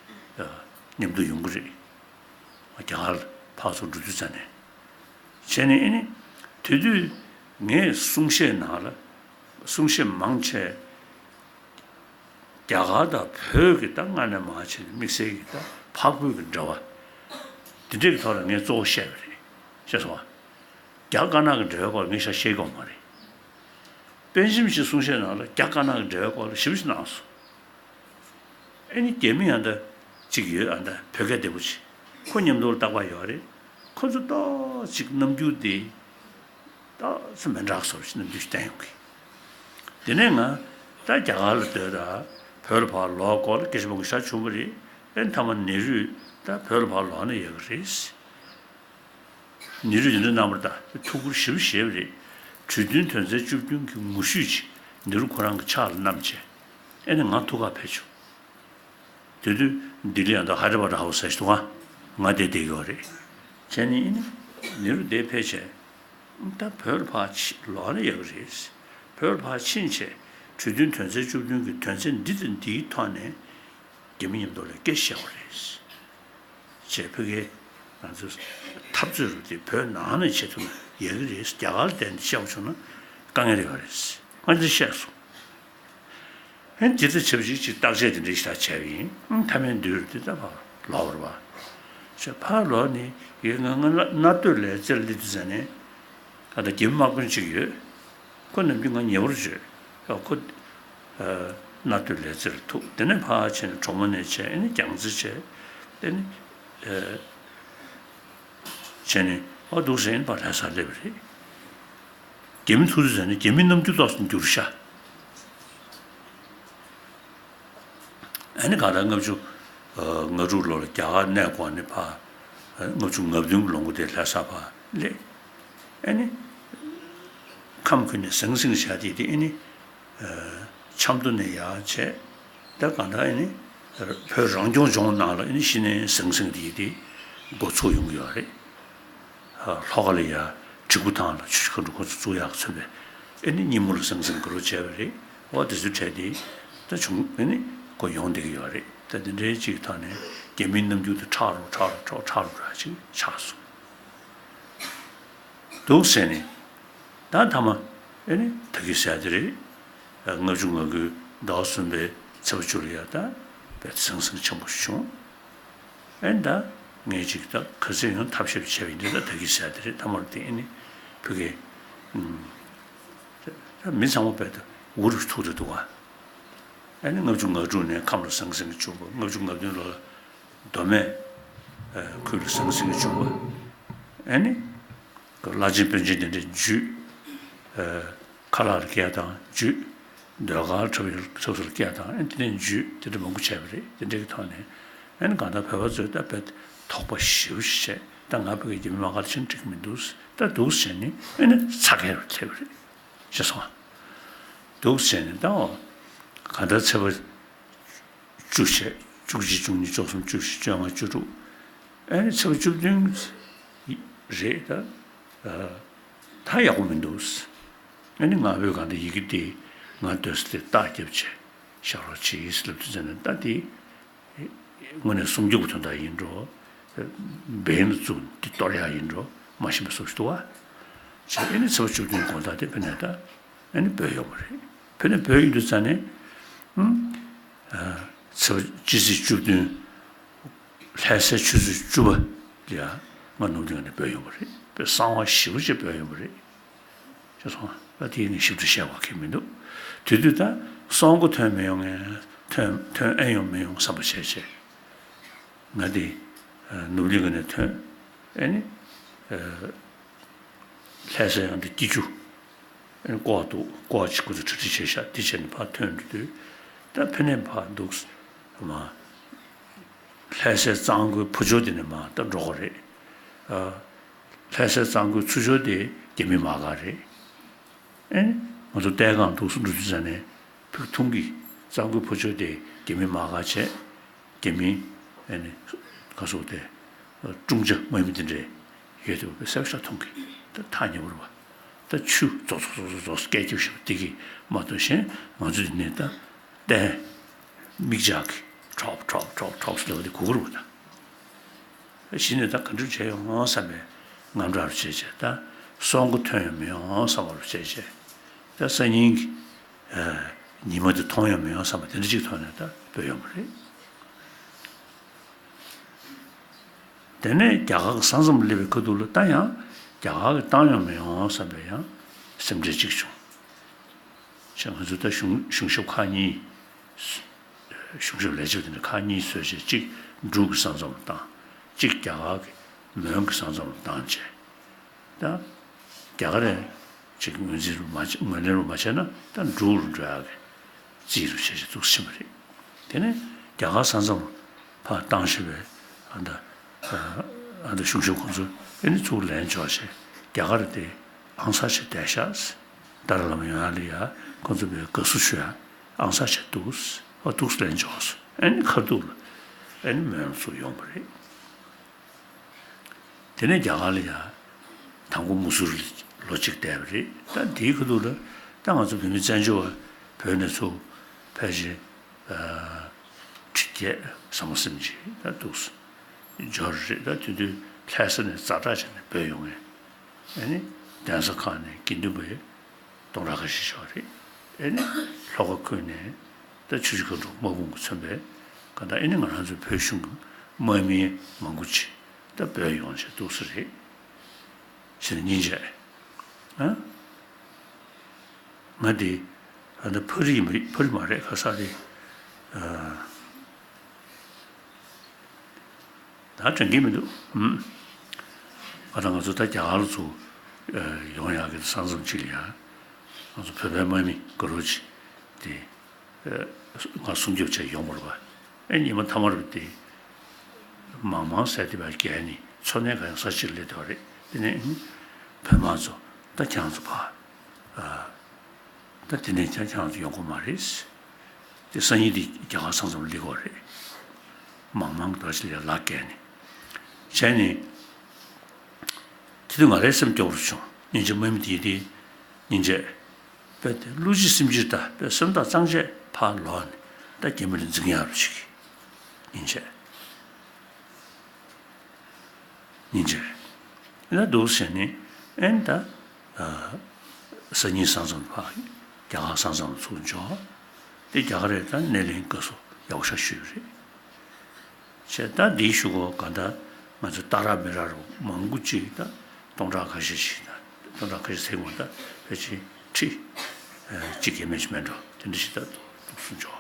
མཉམ་དུ་ཡོང་གི་རེད། རྒྱ་གར་ལ་ཕར་ཚུར་འགྲོ་དུས་ཙམ་ནས། བྱས་ནས་ཨེ་ནི་དེ་དུས་ངས་གསུང་བཤད་ནང་ལ་གསུང་བཤད་མང་ཆེ་རྒྱ་གར་དང་བོད་ཀྱི་ད་སྔ་ནས་མར་བྱས་ནས་དམིགས་བསལ་གྱི་ད་འཕགས་བོད་ཀྱི་འབྲེལ་བ་འདི་འདྲའི་ཐོག་ལ་ངས་གཙོ་བོ་བཤད་པ་རེད། ཤེས་སོང་ཨ། རྒྱ་དཀར་ནག་གི་འབྲེལ་བའི་སྐོར་ལ་ངས་ཤ་བཤད་ཀྱི་ཡོད་མ་རེད། པན་ཇིམ་ཞིག་གསུང་བཤད་ནང་ལ་རྒྱ་དཀར་ནག་གི་འབྲེལ་བའི་སྐོར་ལ་ཞིབ་ཞིབ་གནང་སོང་། ཨེ་ནི་རྒྱ་མི་ཡང་ད་ གཅིག་ཡོད། ཨ་ད་བོད་སྐད་བདེ་པོ་ཅིག་ཁོ་མཉམ་དུ་ལ་རྟག་པར་ཡོད་རེད། ཁོ་ཚོ་ཏོག་ཅིག་རྣམ་འགྱུར་དེ་ཏོག་ཙམ་མི་འདྲ་བཟོ་ཞིག་རྣམ་འགྱུར་ཞིག་བསྟན་ཡོང་གི། དེ་ནས་ང་ད་རྒྱ་གར་ལ་སྡོད་ད་བོད་ལ་ཕར་ལོག་སྐོར་ལ་སྐད་ཆ་མང་པོ་བཤད་བྱུང་བ་རེད། ཨེ་མཐའ་མ་ནེ་རུས་ད་བོད་ལ་ཕར་ལོག་ན་ཡག་གི་རེད། ནེ་རུས་དེ་འདྲ་གནང་བར་ད་ཐུགས་ཁུར་ཞེ་པོ་བཞེས་པ་རེད། གྲོས་མཐུན་དོན་ཚན་བཅུ་བདུན་གྱི་ངོ་བཤུས་ཅིག་ནེ་རུ་ཁོ་རང་གི་ཕྱག་ལ་བསྣམས་བྱས། ཨེ་ནས་ང་ཐུག་ག་ཕེབས་བྱུང་། དེ་དུས་ལྡི་ལི་ཡང་དང་ཧའི་དྲ་བྷ་དྲ་ཧའུ་སི་ཟེར་ཞིག་འདུག་ག་ང་དེ་བསྡད་ཀྱི་ཡོད་རེད། བྱས་ནས་ཨེ་ནས་ནེ་རུ་དེ་ཕེབས་བྱས། ད་བོད་ལ་ཕར་ཕྱི་ལོག་ན་ཡག་གི་རེད། བོད་ལ་ཕར་ཕྱིན་བྱས་གྲོས་མཐུན་དོན་ཚན་བཅུ་བདུན་གྱི་དོན་ཚན་འདི་དང་འདིའི་ཐོག་ནས་རྒྱ་མི་མཉམ་དུ་ལ་སྐད་ཆ་བཤད་དགོས་རེད། ཅེས་ཕ་གིའི་ང་ཚོ་འཐབ་རྩོད་རུ་དེ་བོད་ནང་ནས་བྱེད་ཐུབ་ན་ཡག་གི་རེད། རྒྱ་གར་ལ་བསྡད་ནས་བཤད་པ་བྱུང་ན་དཀའ་ངལ་ཡོད་རེད། ང་ཚོས་བཤད་སོང་། ཨེ་ཇི་ལྟར་བྱས་པ་ཞིག་ཅིག་བརྟག་དཔྱད་དེ་འདྲ་ཞིག་ད་བྱས་པ་ཡིན། ཨང་མཐའ་མའི་མདུན་དེ་ད་ཕར་ལོག་པ་རེད་པ། ཞེས་ཕར་ལོག་ནས་ཡོད་ང་ང་ལ་གནའ་སྟོད་ལ་རྩེར་སླེབས་དུས་ཙ་ནས་ད་ལྟ་རྒྱ་མི་དམག་དཔོན་གཅིག་ཡོད། ཁོ་ནམ་རྒྱུན་ང་ཉེ་པོར་བྱོས། ཡ་ཁོ་ཨ་གནའ་སྟོད་ལ་རྩེར་ཐུག་དེ་ནས་ཕར་ཕྱིན་ནས་གྲོ་མོ་ནས་བྱས། ཨེ་ནས་རྒྱལ་རྩེ་བྱས། དེ་ནས་ཨ་བྱས་ནས་ཨ་འདུག་ཟེར་ནས་ཕར་ལྷ་སར་སླེབས་པ་རེད། རྒྱ་མི་ཐུག་དུས་ཙ་ནས་རྒྱ་མིའི་རྣམ་འགྱུར་ཏོག་ཙམ་འགྱུར་ཤག་ཨ་ནི་གང་ལྟར་ལྔ་བཅུ་ང་དྲུག་ལོར་རྒྱ་གར་གནས་སྐོར་ནས་ཕར་ལྔ་བཅུ་ང་བདུན་གྱི་ལོ་མགོ་དེར་ལྷ་ས་ཕར་སླེབས། ཨ་ནི་ཁམས་ཁུལ་ནས་ཟང་ཟིང་བྱ་དེ་དེ་ཨ་ནི་ཆབ་མདོ་ནས་ཡར་བྱས། ད་གང་ལྟར་ཨ་ནི་བོད་རང་སྐྱོང་ལྗོངས་ནང་ལ་ཨ་ནི་གཞི་ནས་ཟང་ཟིང་དེ་དེ་འགོ་ཚུགས་ཡོང་གི་ཡོད་རེད། ལྷོ་ཁ་ལ་ཡ་གྲི་གུ་ཐང་ལ་ཆུ་ཆུ་ཁ་འགྲོ་ཁོ་ཚོ་བཙུགས་ཡག་མཚོན་པའི་ཨེ་ནི་སྙི་མོ་ལ་ཟང་ཟིང་དགོད་བྲོ་བྱས་པ་རེད། འོ་དེ་ཚོའི་གྲས་དེ་ད་བྱུང་ཨེ་ནི་ཁོ་ཡོང་བསྡད་ཀྱི་ཡོད་རེད། ད་དེ་འདྲའི་ཅིག་ཐོག་ནས་རྒྱ་མིའི་རྣམ་འགྱུར་དེ་ཁྲག་རུ་ཁྲག་རུ་ཁྲག་ཁྲག་རུ་འདྲ་ཅིག་ཆགས་སོང་འདུག་ཟེར་ནས། ད་མཐའ་མ་ཨེ་ནི་ད་གིན་ཟེར་དེ་རེད། ལྔ་བཅུ་ང་དགུའི་ཟླ་བ་གསུམ་པའི་ཚེས་པ་བཅུ་ལ་ཡ་ད་དཔེ་ཟང་ཟིང་ཆེན་པོ་བྱུང་། ཨེ་ད་ངས་ཅིག་ད་ག་ཚོད་ཡང་ཐབས་ཤེས་བྱས་པ་ཡིན་དུས་ད་ད་གིན་ཟེར་དེ་རེད། ཐ་མར་དེ་ཨེ་ནི་ཕ་གི་ད་མི་ཚང་མ་དཔེ་ད་འུ་རུ་ཐུག་ཏུ་འདུག་ག་ཨེ་ནི་ལྔ་བཅུ་ང་དྲུག་ནས་ཁམས་ལ་ཟང་ཟིང་བྱུང་བ། ལྔ་བཅུ་ང་བདུན་ལོ་ལ་མདོ་སྨད་ཁུལ་ལ་ཟང་ཟིང་བྱུང་བ། ཨེ་ནི་བླ་ཆེན་དཔོན་ཆེན་དེ་འདྲས་འཇུས། ཁ་ལག་ལ་སྐད་བཏང་འཇུས། ཟློས་གར་འཁྲབ་ཡུལ་འཁྲབ་སར་སྐད་བཏང་། ཨེ་དེ་ནས་འཇུས། དེ་འདྲ་མང་པོ་བྱས་པ་རེད། དེ་འདྲ་གི་ཐོག་ནས་ཨེ་ནི་གང་ལྟར་བོད་པ་ཚོས་ད་དཔེ་དོགས་པ་ཞེ་པོ་ཞིག་བྱས། ད་ང་བོད་ཀྱི་རྒྱ་མི་དམག་སྒར་ཕྱིན་འགྲིག་གི་མི་འདུག་ད་འདུག་བྱས་ནས་ཨེ་ནི་ཚ་གྱང་རུ་སླེབས་པ་རེད། ཤེས་སོང་ང་། འདུག་བྱས་ནས་ད་འོ་གང་ལྟར་ཚེས་པ་བཅུ་བྱས། བཅུ་གཅིག་བཅུ་གཉིས་བཅུ་གསུམ་བཅུ་བཞི་བཅོ་ལྔ་བཅུ་དྲུག་ཨ་ནི་ཚེས་པ་བཅུ་བདུན་རེད་ད། ད་ཡག་པོ་མི་འདུག་ཨ་ནི་ང་བོས་གང་ལྟར་ཡི་གེ་དེ་ང་སྡོད་ས་དེ་རྟགས་བརྒྱབ་བྱས་བཞག་རོགས་བྱེད་ཟེར་ལབ་དུས་ཙམ་ནས། ད་དེ་དངོས་གནས་སྲུང་སྐྱོབ་ཀྱི་དོན་དག་ཡིན་འགྲོ། འབེན་ལ་བཙུགས་འདི་གཏོར་ཡག་ཡིན་འགྲོ་མ་ཤེས་པའི་བཟོ་ཞིག་འདུག་བ། བྱས་ཨ་ནི་ཚེས་པ་བཅུ་བདུན་དགོང་དག་དེ་ཕ་གིར་ད། ཨ་ནི་བོད་ཡོང་བ་རེད། བོད་ནས་བོད་ཡོང་དུས་ཙ་ནས། ཨུམ། ཨ་ཚེས་པ་སྤྱི་ཚེས་བཅུ་བདུན། ལྷ་སའི་ཆུ་ཚོད་བཅུ་པ་ལ་ང་ནུབ་གླིང་ནས་བོད་ཡོང་བ་རེད། དཔེ་གསང་བ་ཞེ་པོ་ཅིག་བོད་ཡོང་བ་རེད། ཤེས་སོང་ང་། ད་དེ་ནི་ཞིབ་ཏུ་བཤད་དགོས་ཀྱི་མི་འདུག་དེ་དུས་ད་སྲོག་མགོ་ཐོན་མི་ཡོང་ངས། ཐོན་ཐོན་ཨེ་ཡོང་མི་ཡོང་བསམ་པ་བྱས་བྱས། ང་དེ་ནུབ་གླིང་ནས་ཐོན། ཨེ་ནི། ལྷ་སའི་ཡང་དེ་སྐྱིད་ཆུ། ཨེ་ནི་ཀོ་བ་འདུག་ཀོ་བ་གཅིག་ཁོ་ཚོས་གྲ་སྒྲིག་བྱས་ཤག་དེ་བྱས་ནས་ཕར་ཐོན་འགྲོ་དུས། ད་ཕ་གིར་ཕར་འདུག་མ། ལྷ་སའི་གཙང་པོའི་ཕུ་ཕྱོགས་དེ་ནས་མར་ད་འགྲོ་དགོས་རེད། ཨ། ལྷ་སའི་གཙང་པོའི་ཚུར་ཕྱོགས་དེ་རྒྱ་མི་དམག་སྒར་རེད། ཨེ། ང་ཚོ་ལྟས་ཁང་འདུག་སེ་འགྲོ་དུས་ཙ་ནས་ཕུག་མཐོང་གི། གཙང་པོའི་ཕུ་ཕྱོགས་དེ་རྒྱ་མི་དམག་སྒར་བྱས། རྒྱ་མི་ཨེ་ནི་ག་སོགས་དེ་ཀྲུང་ཅ་དམག་མི་དེ་འདྲས་ཡོད་དེ་བས་གསལ་ཤ་མཐོང་གི། ད་ཐག་ཉེ་པོ་རེད་པ། ད་ཆུ་རྫོག་རྫོག་རྫོག་རྫོག་རྫོག་སྐད་རྒྱབ་བཞིན་པ་དེ་གིས་མ་གཏོགས་གཞན་ང་ཚོ་འདི་ནས་ད་ལྟས། མིག་ལྕགས་ཀྱིས་ཁྲོག་ཁྲོག་ཁྲོག་ཁྲོག་ཟེར་ལབ་པ་དེ་གོ་གི་རེད་པ། ད་གཞི་ནས་ད་ག་འདྲ་བྱས་ཡོང་བསམ་པའི་དངངས་སྐྲག་རུ་བྱས་བྱས། ད་སྲོག་མགོ་ཐོན་ཡོང་མི་ཡོང་བསམ་པ་རུ་བྱས་བྱས། ད་སང་ཉིན་གྱི་ཉི་མ་དེ་མཐོང་ཡོང་མི་ཡོང་བསམ་པ་དེ་འདྲ་ཅིག་ཐོག་ནས་ད་བོད་ཡོང་བ་རེད། དེ་ནས་རྒྱ་གར་གྱི་ས་མཚམས་སླེབས་པའི་ཁ་ཐུག་ལ་ད་ཡང་རྒྱ་གར་གྱིས་བཏང་ཡོང་མི་ཡོང་བསམ་པའི་ཡང་སེམས་ཁྲལ་གཅིག་བྱུང་། བྱས་ང་ཚོ་ད་གཞུང་གཞུང་ཞབས་ཁག་གཉིས། གཞུང་ཞབས་ལས་བྱེད་དེ་འདྲ་ཁག་གཉིས་བཟོས་བྱས། གཅིག་ འབྲུག་གི་ས་མཚམས་ལ་བཏང་། གཅིག་རྒྱ་གར་གྱི་མོན་གྱི་ས་མཚམས་ལ་བཏང་བྱས། ད་རྒྱ་གར་རེད་ཅིག་ངོས་འཛིན་རུ་མ་བྱས། ངོས་ལེན་རུ་མ་བྱས་ན་ད་འབྲུག་རུ་འགྲོ་ཡག་གི་རྩིས་རུ་བྱས་བྱས་འདུག་ཕྱིན་པ་རེད། དེ་ནས་རྒྱ་གར་ས་མཚམས་ཕར་བཏང་བཞིན་པའི་ཨ་ད་ཨ་ད་གཞུང་ཞབས་ཁོང་ཚོས་ཨེ་ནི་ཚུར་ལེན་འཇོག་བྱས། རྒྱ་གར་དེ་ཨང་གསར་བྱས་བསྡད་ཤག་ཏཱ་ལའི་བླ་མ་ཡོང་ཡག་ལ་ཡ་ཁོང་ཚོས་དགའ་བསུ་ཞུ་ཡག་ཨང་གསར་བྱས་འདུག་ཨ་འདུག་ལེན་འཇོག་སོང་། ཨེ་ནི་ཁ་ཐུག་ལ་ཨེ་ནི་མོན་ལ་ཚུར་ཡོང་བ་རེད། དེ་ནས་རྒྱ་གར་ལ་ཡ་དང་པོ་མུ་སུར་ལ་ལོ་གཅིག་བསྡད་པ་རེད། ད་དེའི་ཁ་ཐུག་ལ་ད་ང་ཚོ་བོད་མི་བཙན་བྱོལ་བ་བོད་ནས་ཚུར་ཕལ་ཆེར་ཁྲི་བརྒྱད་ཟམ་པ་ཟིན་ཅིག་ད་འདུག་འབྱོར་རེད། ད་དེ་དུས་ལྷ་ས་ནས་ཛ་དྲག་བྱས་ནས་བྲོས་ཡོང་ངས། ཨེ་ནི་གདན་ས་ཁག་ནས་དགེ་འདུན་པ་སྟོང་ཕྲག་ཁ་ཤས་ཤོག་རེད། ཨེ་ནི་ལྷོ་ཁ་ཁུལ་ནས་ད་ཆུ་བཞི་སྒང་དྲུག་དམག་དཔུང་གིས་མཚོན་པའི་ག་ད་ཨེ་ནི་ང་རང་ཚོའི་བོད་གཞུང་གི་དམག་མི་མང་པོ་ཅིག་ད་བྲོས་ཡོང་བྱས་འདུག་ས་རེད། ཟེར་ནས་སྙིང་རྗེ། ཨ། ང་འདི་ཨ་ད་ཕ་རི་ཡིན་པ་རེད། ཕ་རི་མ་རེད། ག་ས་རེད། ཨ། ད་དྲན་གྱི་མི་འདུག་ཨུམ། ཨ་ད་ང་ཚོ་ད་རྒྱ་གར་ལ་ཚུར་ཨ་ཡོང་ཡག་གི་ས་མཚམས་གཅིག་ལ་ཡ། ང་ཚོ་བོད་པའི་དམག་མི་དགའ་རབ་ཅིག་དེ་ཨ་ང་སྲུང་སྐྱོབ་བྱས་ཡོང་བ་རེད་པ། ཨེ་ཉི་མ་མཐའ་མ་རེད་པ། དེ་མང་མང་ཟས་དེ་བ་བརྒལ་ནས་འཚོ་གནས་ག་ཡང་ས་ཕྱིར་སླེབས་བསྡད་པ་རེད། དེ་ནས་ཨ་བོད་དམག་ཚོ་ད་ཁྱེད་རང་ཚོ་ཕར་ཨ། ད་དེ་ནས་ཀྱང་ཁྱེད་རང་ཚོ་ཡོང་གི་མ་རེད། དེ་སང་ཉིན་དེ་རྒྱ་གར་ས་མཚམས་སླེབས་ཀྱི་རེད། མང་མང་གི་ད་ཅི་ལ་ལག་བཀལ་ནས་བྱས་ནས། དེ་དུས་ང་རའི་སེམས་སྐྱོ་པོ་བྱུང་། སྙིང་རྗེ། དམག་མི་དེ་དེ་སྙིང་རྗེ། དཔེ་དེ་བློ་གཅིག་སེམས་གཅིག་ད་དཔེ་སེམས་ཐག་གཙང་བཅད་ཕར་ལོག་ནས་ད་རྒྱ་མི་ལ་འཛིང་ཡག་རུ་ཞིག་སྙིང་རྗེ། སྙིང་རྗེ། ཨེ་ན་འདུག་ཟེར་ནས་ཨེ་ན་ད་ཨ་སང་ཉིན་ས་མཚམས་ཕར་རྒྱ་གར་ས་མཚམས་ལ་ཚུར་འབྱོར། དེ་རྒྱ་གར་རེད། ད་སྣེ་ལེན་དགའ་བསུ་ཡག་པོ་ཞིག་ཞུས་པ་རེད། བྱས་ད་འདིའི་གཞུག་གུ་ག་ད་ང་ཚོ་སྟག་ར་མི་ར་རུ་མང་པོ་ཅིག་ད་སྟོང་ཕྲག་ཁ་ཤས་ཤིག་ད་སྟོང་ཕྲག་ཁ་ཤས་ཟེར་གོ་ད་ཕལ་ཆེར་ཁྲི་ཨ་གཅིག་གི་མི་ཞིག་མེད་འགྲོ། དེ་འདྲ་ཞིག་ད་འདུག་སེ་འབྱོར།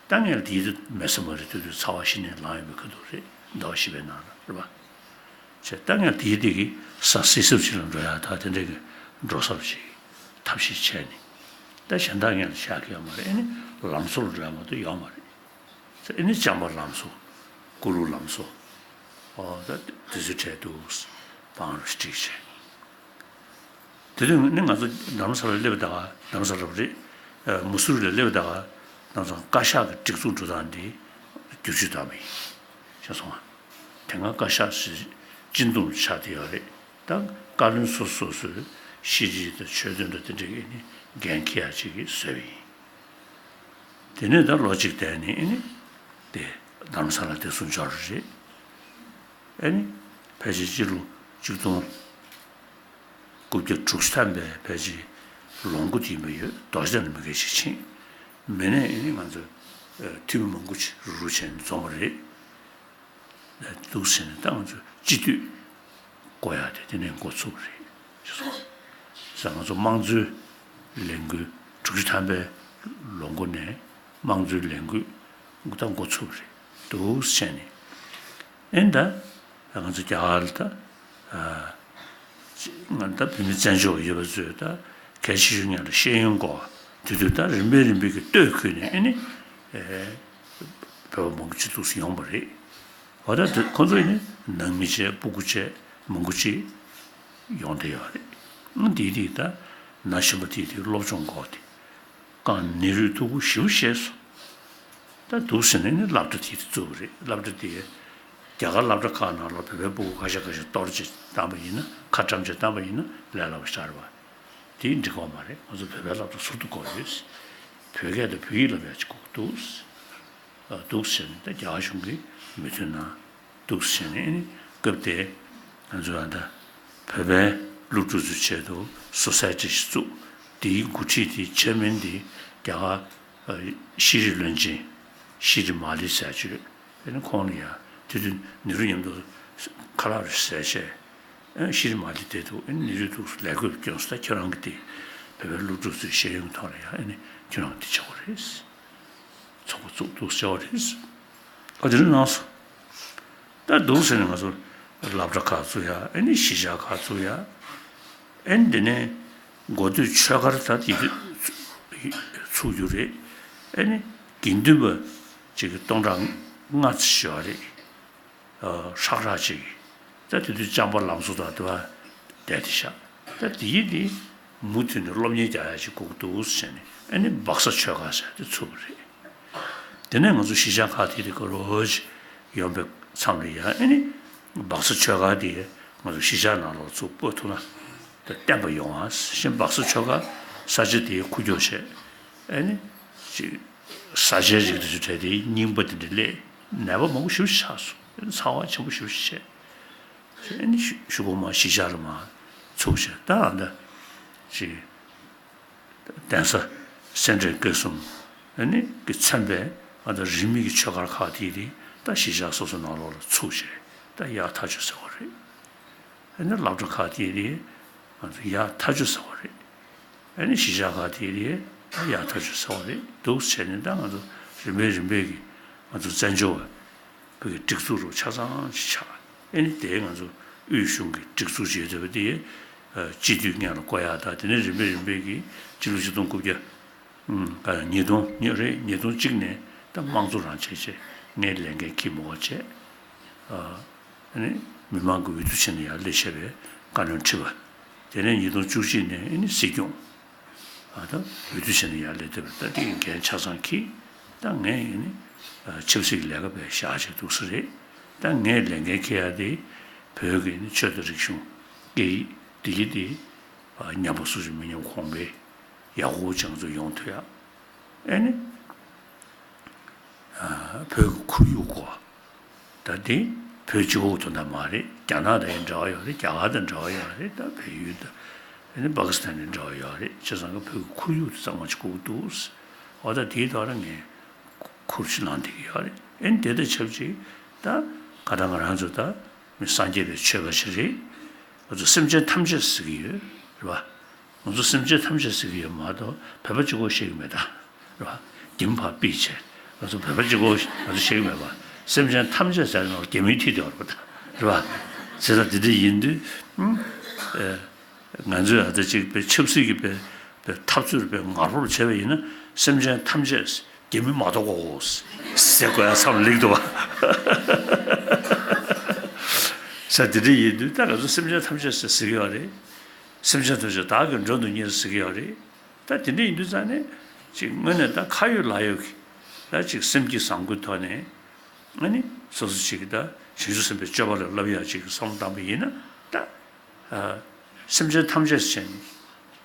ད་ངས་དེའི་དུས་མེད་ས་མ་རེད། དེ་དུས་ཚ་བ་གཞི་ནས་ལངས་ཡོད་པའི་ཁ་ཐུག་རེད། ཟླ་བ་བཞི་པའི་ནང་ལ་རེད་པ། བྱས་ད་ངས་དེའི་དུས་ཀྱི་ས་སི་སུབ་ཅིག་ལ་འགྲོ་ཡག་ད་དེ་འདྲ་གི་འགྲོ་ས་ཅིག་ཐབས་ཤེས་བྱས་ནས། ད་གཞན་དག་ངས་བཞག་གི་ཡོད་མ་རེད། ཨེ་ནི་ལམ་བཟོ་ལ་འགྲོ་ཡག་མ་གཏོགས་ཡོད་མ་རེད། ཨེ་ནི་ལྕམ་པ་ལམ་བཟོ། ཀུ་ལུ་ལམ་བཟོ། ཨོ་ད་དེ་ཚོའི་གྲས་འདུག་བང་རུ་སྒྲིག་བྱས། དེ་དུས་ནི་ང་ཚོ་རྡ་རམ་ས་ལར་སླེབས་ད་ག་རྡ་རམ་ས་ལ་རེད། ཨ་མུ་སུ་རི་ལ་སླེབས་ད་ག་ང་ཚོ་བཀའ་ཤག་གི་སྒྲིག་འཛུགས་འགྲོ་སྟངས་འདི་བསྒྱུར་བཅོས་བཏང་བ་ཡིན། ཤེས་སོང་ང་། དེ་སྔ་བཀའ་ཤག་ཟེར་སྤྱི་འདོམས་ཆགས་བསྡད་ཡོད་རེད། ད་བཀའ་བློན་སོ་སོ་སོའི་ཤེས་རིག་དང་ཆོས་དོན་དང་དེ་འདྲའི་ནི་འགན་འཁྱེར་ཡག་ཅིག་གི་བཟོས་པ་ཡིན། དེ་ནས་ད་ལོ་གཅིག་བསྡད་ནས་ཨེ་ནི་དེ་རྡ་རམ་ས་ལ་དེ་ཚུར་འབྱོར་བ་རེད། ཨེ་ནི་ཕལ་ཆེར་སྤྱི་ལོ་ཆིག་སྟོང་དགུ་བརྒྱ་དྲུག་ཅུ་ཐམ་པའི་ཕལ་ཆེར་ལོ་མགོ་དེ་ཡིན་པ་ཡོད། རྡོ་རྗེ་གདན་ལ་མི་སྒེར་ཞིག་ཕྱིན། མི་ནས་ཨེ་ནི་ང་ཚོ་འཐུས་མི་མང་པོ་ཅིག་རུག་རུག་བྱས་ནས་འཛོམས་པ་རེད། འདུག་ཟེར་ནས་ད་ང་ཚོ་སྤྱི་འཐུས་བསྐོ་ཡག་དེ་དེ་ནས་འགོ་ཚུགས་པ་རེད་ཟེར་སོང་། ང་ཚོ་དམངས་གཙོའི་ལས་འགུལ་དྲུག་ཅུ་ཐམ་པའི་ལོ་མགོ་ནས་དམངས་གཙོའི་ལས་འགུལ་ད་འགོ་ཚུགས་པ་རེད་འདུག་ཟེར་ནས། ཨེ་ད་ང་ཚོ་རྒྱ་གར་ལ་ད་ཨ་ང་ད་བོད་མི་བཙན་བྱོལ་བ་ཡོད་པ་ཚོས་ད་གལ་ཆེ་ཤོས་ཉག་ལ་ཤེས་ཡོན་དགོས་པ་དེ་དུས་ད་རིམ་པས་རིམ་པས་ཀྱི་སྟོད་ཁུལ་ནས་ཨེ་ནི་ཨེ་བོད་པ་མང་པོ་ཅིག་འདུག་སེ་ཡོང་བ་རེད། འོ་ད་དེ་ཁོ་ཚོ་ནི་ནང་མི་བྱས་སྤུ་གུ་བྱས་མང་པོ་ཅིག་ཡོང་བསྡད་ཡོད་རེད། ཨང་དེ་དེ་ད་ན་གཞོན་པ་དེ་དེ་སློབ་སྦྱོང་དགོས་ཏེ་གང་ནི་རུས་ཐུག་པོ་ཞེ་པོ་ཤེས་སོང་། ད་འདུག་ཟེར་ནས་ནི་སློབ་གྲྭ་དེ་དེ་བཙུགས་པ་རེད། སློབ་གྲྭ་དེ་རྒྱ་གར་སློབ་གྲྭ་ཁག་ནང་ལ་བོད་པའི་སྤུ་གུ་ཁ་ཤས་ཁ་ཤས་གཏོར་བྱས་བཏང་པ་ཡིན་ན་ཁ་བཀྲམ་བྱས་བཏང་པ་ཡིན་ན་ལས་སླ་པོ་ཞིག་རེད་པ། དེ་འགྲིག་གི་མ་རེད། ང་ཚོ་བོད་པའི་སློབ་གྲྭ་ཟུར་དུ་དགོས་ཡོད། བོད་སྐད་དང་བོད་ཡིག་སློབ་ཡག་ཅིག་དགོས་ཀྱི་འདུག་འདུག་ཟེར་ནས་ད་རྒྱ་གར་གཞུང་གིས་མོས་མཐུན་གནང་འདུག་ཟེར་ནས། ཨེ་ནི་སྐབས་དེ་ང་ཚོ་ད་ལྟ་བོད་པའི་སློབ་ཕྲུག་ཚོའི་ཆེད་དུ་སོ་སའི་ཊི་ཞིག་བཙུགས། དེའི་འགོ་ཁྲིད་དེ་ཆེར་མེན་དེ་རྒྱ་གར་ཤེས་རིག་བློན་ཆེན་ཤྲི་མ་ལི་ཟེར་ཅིག་ཡོད། ཨེ་ནི་ཁོང་ལ་ཡང་དེ་དུས་ནེ་རུ་མཉམ་དུ་ཁ་ལག་རེ་བཟས་བྱས། ཨེ་ཤྲི་མ་ལི་དེ་དུས་ཨེ་ནི་ནེ་རུས་འདུག་སེ་ལས་བགོས་བསྐྱོན་སོང་། ད་ཁྱོད་རང་གི་དེ་བོད་པའི་སློབ་ཕྲུག་ཚོའི་ཤེས་ཡོན་ཐོག་ལ་ཡང་ཨེ་ནི་ཁྱོད་རང་དེ་བྱ་བ་རེད། ཚོགས་པ་བཙུགས་འདུག་སེ་བྱ་བ་རེད། ཨ་དེ་རིང་གནང་སོང་ ད་འདུག་ཟེར་ནས་ང་ཚོ་སློབ་གྲྭ་ཁག་བཙུགས་ཡ། ཨེ་ནི་གཞིས་ཆགས་ཁག་བཙུགས་ཡ། ཨེ་ནི་དེ་ནས་འགོ་སྟོད་ཆོས་སྒར་ད་དེ་དུས་ཚུགས་རྒྱུ་རེད། ཨེ་ནི་དགེ་འདུན་པ་ཅིག་སྟོང་ཕྲག་ལྔ་ཙམ་ཡོད་རེད། ཨ། ཧྲག་ཧྲག་ཅིག་ད་དེ་དུས་ལྕམ་པ་ལམ་བཟོ་དང་དེ་བ་བསྡད་དེ་ཤག་ད་དེ་ཡིན་དེ་མུ་མཐུད་ནས་སློབ་གཉེར་རྒྱག་ཡ་ཅིག་དགོས་ཀྱི་འདུག་ཟེར་ནས། ཨེ་ནི་སྦག་ས་ཆོས་སྒར་ཟེར་དེ་ཚུགས་པ་རེད། དེ་ནས་ང་ཚོ་གཞིས་ཆགས་ཁག་དེ་དེ་ག་རོ་ཅིག་ཡོང་པའི་མཚམས་ལ་ཡང་། ཨེ་ནི་སྦག་ས་ཆོས་སྒར་དེ་ང་ཚོ་གཞིས་ཆགས་ནང་ལོགས་ཚུར་སྤོ་ཐུབ་ན་ད་བརྟན་པ་ཡོང་བ་ཞེས། སྦག་ས་ཆོས་སྒར་ས་ཆ་དེ་འཁོར་སྐྱོད་བྱས། ཨེ་ནི་ཅིག་བཟའ་བཅའི་རིགས་དེ་ཚོ་སྤྲད་དེ་རྙིང་པ་དེ་འདྲ་སླེབས། ནད་པ་མང་པོ་ཞེ་པོ་ཅིག་ཆགས་སོང་། ཨེ་ནི་ཚ་བ་ཆེན་པོ་ཞེ་པོ་ཅིག་བྱས། ཨེ་ནི་གཞུག་གཞུག་གུ་མར་གཞིས་ཆགས་ལ་མར་ཚུགས་བྱས། ད་ཨ་ད་ཅིག་གདན་ས་སེ་འབྲས་དགེ་གསུམ་ཨེ་ནི་གིས་མཚོན་པའི་ཨ་ད་རིས་མེད་ཀྱི་ཆོས་སྒར་ཁག་དེ་དེ་ད་གཞིས་ཆགས་སོ་སོ་ནང་ལོགས་ལ་ཚུགས་བྱས། ད་ཡག་ཐག་ཆོད་ཟེར་བ་རེད། ཨེ་ནི་སློབ་གྲྭ་ཁག་དེ་དེ་ང་ཚོ་ཡག་ཐག་ཆོད་ཟེར་བ་རེད། ཨེ་ནི་གཞིས་ཆགས་ཁག་དེ་དེ་ད་ཡག་ཐག་ཆོད་ཟེར་བ་རེད། འདུག་བྱས་ནས་ད་ང་ཚོ་རིམ་པས་རིམ་པས་ཀྱིས་ང་ཚོ་བཙན་བྱོལ་བ་བོད་ཀྱི་སྒྲིག་འཛུགས་རུ་ཆ་ཚང་ཞིག་ཆགས། ཨེ་ནི་དེ་ང་ཚོ་དབུས་གཞུང་གི་སྒྲིག་འཛུགས་བྱེད་ཐུབ་པ་དེ། ཨ། སྤྱི་འཐུས་སྔོན་ལ་བསྐོ་ཡག་དང་། དེ་ནས་རིམ་པས་རིམ་པས་ཀྱིས་སྤྱི་ལོ་ཆིག་སྟོང་དགུ་བརྒྱ། ཨ། ཉིས་སྟོང་ཉིས་རེད། ཉིས་སྟོང་གཅིག་ནས་ད་དམངས་གཙོ་རང་བྱས་བྱས། ངས་ལས་འགན་འཁྱེར་མི་དགོས་བྱས། ཨ། ཨ་ནི་མི་མང་གི་འོས་བསྡུ་བྱས་ནས་ཡར་སླེབས་བྱས་པའི་བཀའ་བློན་ཁྲི་པ། དེ་ནས་ཉིས་སྟོང་བཅུ་གཅིག་ནས་ཨ་ནི་སྲིད་སྐྱོང་། ཨ། ད་འོས་བསྡུ་བྱས་ནས་ཡར་སླེབས་བསྡད་པ། ད་དེ་གི་འགན་ཆ་ཚང་འཁྱེར། ད་ངས་ཨ་ནི་ཆབ་སྲིད་ཀྱི་ལས་ཀ་བྱས་བཞག་བྱས་འདུག་ས་རེད། ད་ངས་ལས་འགན་འཁྱེར་ཡག་དེ་བོད་ཀྱི་ཨ་ནི་ཆོས་དང་རིག་གཞུང་སྐད་ཡིག་འདི་གི་དེ། ཨ། ཉམས་པ་སུ་ཞིག་མི་ཉམས་གོང་འཕེལ་ཡག་པོ་ཅིག་ང་ཚོ་ཡོང་ཐུབ་ཡག་ཨེ་ནི། ཨ། བོད་ཀྱི་ཁོར་ཡུག་སྐོར། ད་དེ་བོད་གཅིག་པོ་དོན་དག་མ་རེད། རྒྱ་ནག་དང་ཡང་འབྲེལ་བ་ཡོད་རེད། རྒྱ་གར་དང་འབྲེལ་བ་ཡོད་རེད། ད་བལ་ཡུལ་དང་ཨེ་ནི་པ་ཀི་སི་ཐན་དང་འབྲེལ་བ་ཡོད་རེད། བྱས་ཙང་ཀ་བོད་ཀྱི་ཁོར་ཡུག་དེ་གཙང་མ་ཅིག་དགོས་ཀྱི་འདུག་འོ་ད་དེའི་ཐོག་ལ་ངས་ཁུར་ཅིག་བླངས་བསྡད་ཀྱི་ཡོད་རེད། ཨེ་ནི་དེ་དང་ཆབས་ཅིག་ད་ག་ད་ང་རང་ཚོ་ད་མི་སངས་རྒྱས་པའི་ཆོས་པ་ཞིག་རེད། ང་ཚོ་སེམས་ཅན་ཐམས་ཅད་ཟེར་གྱི་ཡོད་རེད་པ། ང་ཚོ་སེམས་ཅན་ཐམས་ཅད་ཟེར་གྱི་ཡོད་མ་གཏོགས་བོད་པ་གཅིག་པོ་བཤད་ཀྱི་མེད་ད། རེད་པ། རྒྱ་མི་ཕར་ཕུད་བྱས། ང་ཚོ་བོད་པ་གཅིག་པོ་ང་ཚོ་བཤད་ཀྱི་མེད་པ། སེམས་ཅན་ཐམས་ཅད་ཟེར་ནོར་རྒྱ་མིའི་མཐིལ་དེ་བར་པ་ད། རེད་པ། བྱས་ཙང་དེ་འདྲ་ཡིན་དུས། ཨ། ང་ཚོས་ཨ་ད་ཅིག་པའི་ཆབ་སྲིད་ཀྱི་པའི་པའི་འཐབ་རྩོད་པའི་ངར་པོར་བྱས་པ་ཡིན་ན། སེམས་ཅན་ཐམས་ཅད་རྒྱ་མི་མ་གཏོགས་གོ་ཟེར་དགོས་ཡ་མཚམས་སླེབས་འདུག་པ། ས་དེ་འདྲ་ཡིན་དུས་ད་ང་ཚོ་སེམས་ཅན་ཐམས་ཅད་ཟེར་ཟེར་གྱི་ཡོད་རེད། སེམས་ཅན་ཐམས་ཅད་བདག་གིས་མགྲོན་དུ་གཉེར་ཟེར་གྱི་ཡོད་རེད། ད་དེ་འདྲ་ཡིན་དུས་ཙང་ནས་ཅིག་དངོས་གནས་ད་ཁ་ཡོད་ལག་ཡོད་ཀྱི་ད་ཅིག་སེམས་ཀྱི་བཟང་པོའི་ཐོག་ནས། ཨ་ནི་སོ་སོ་ཅིག་ད་བྱང་ཆུབ་སེམས་དཔའི་སྤྱོད་པ་ལ་བསླབ་ཡག་ཅིག་གི་བསམ་བློ་བཏང་པ་ཡིན་ན་ད། ཨ། སེམས་ཅན་ཐམས་ཅད་ཟེར་ནས་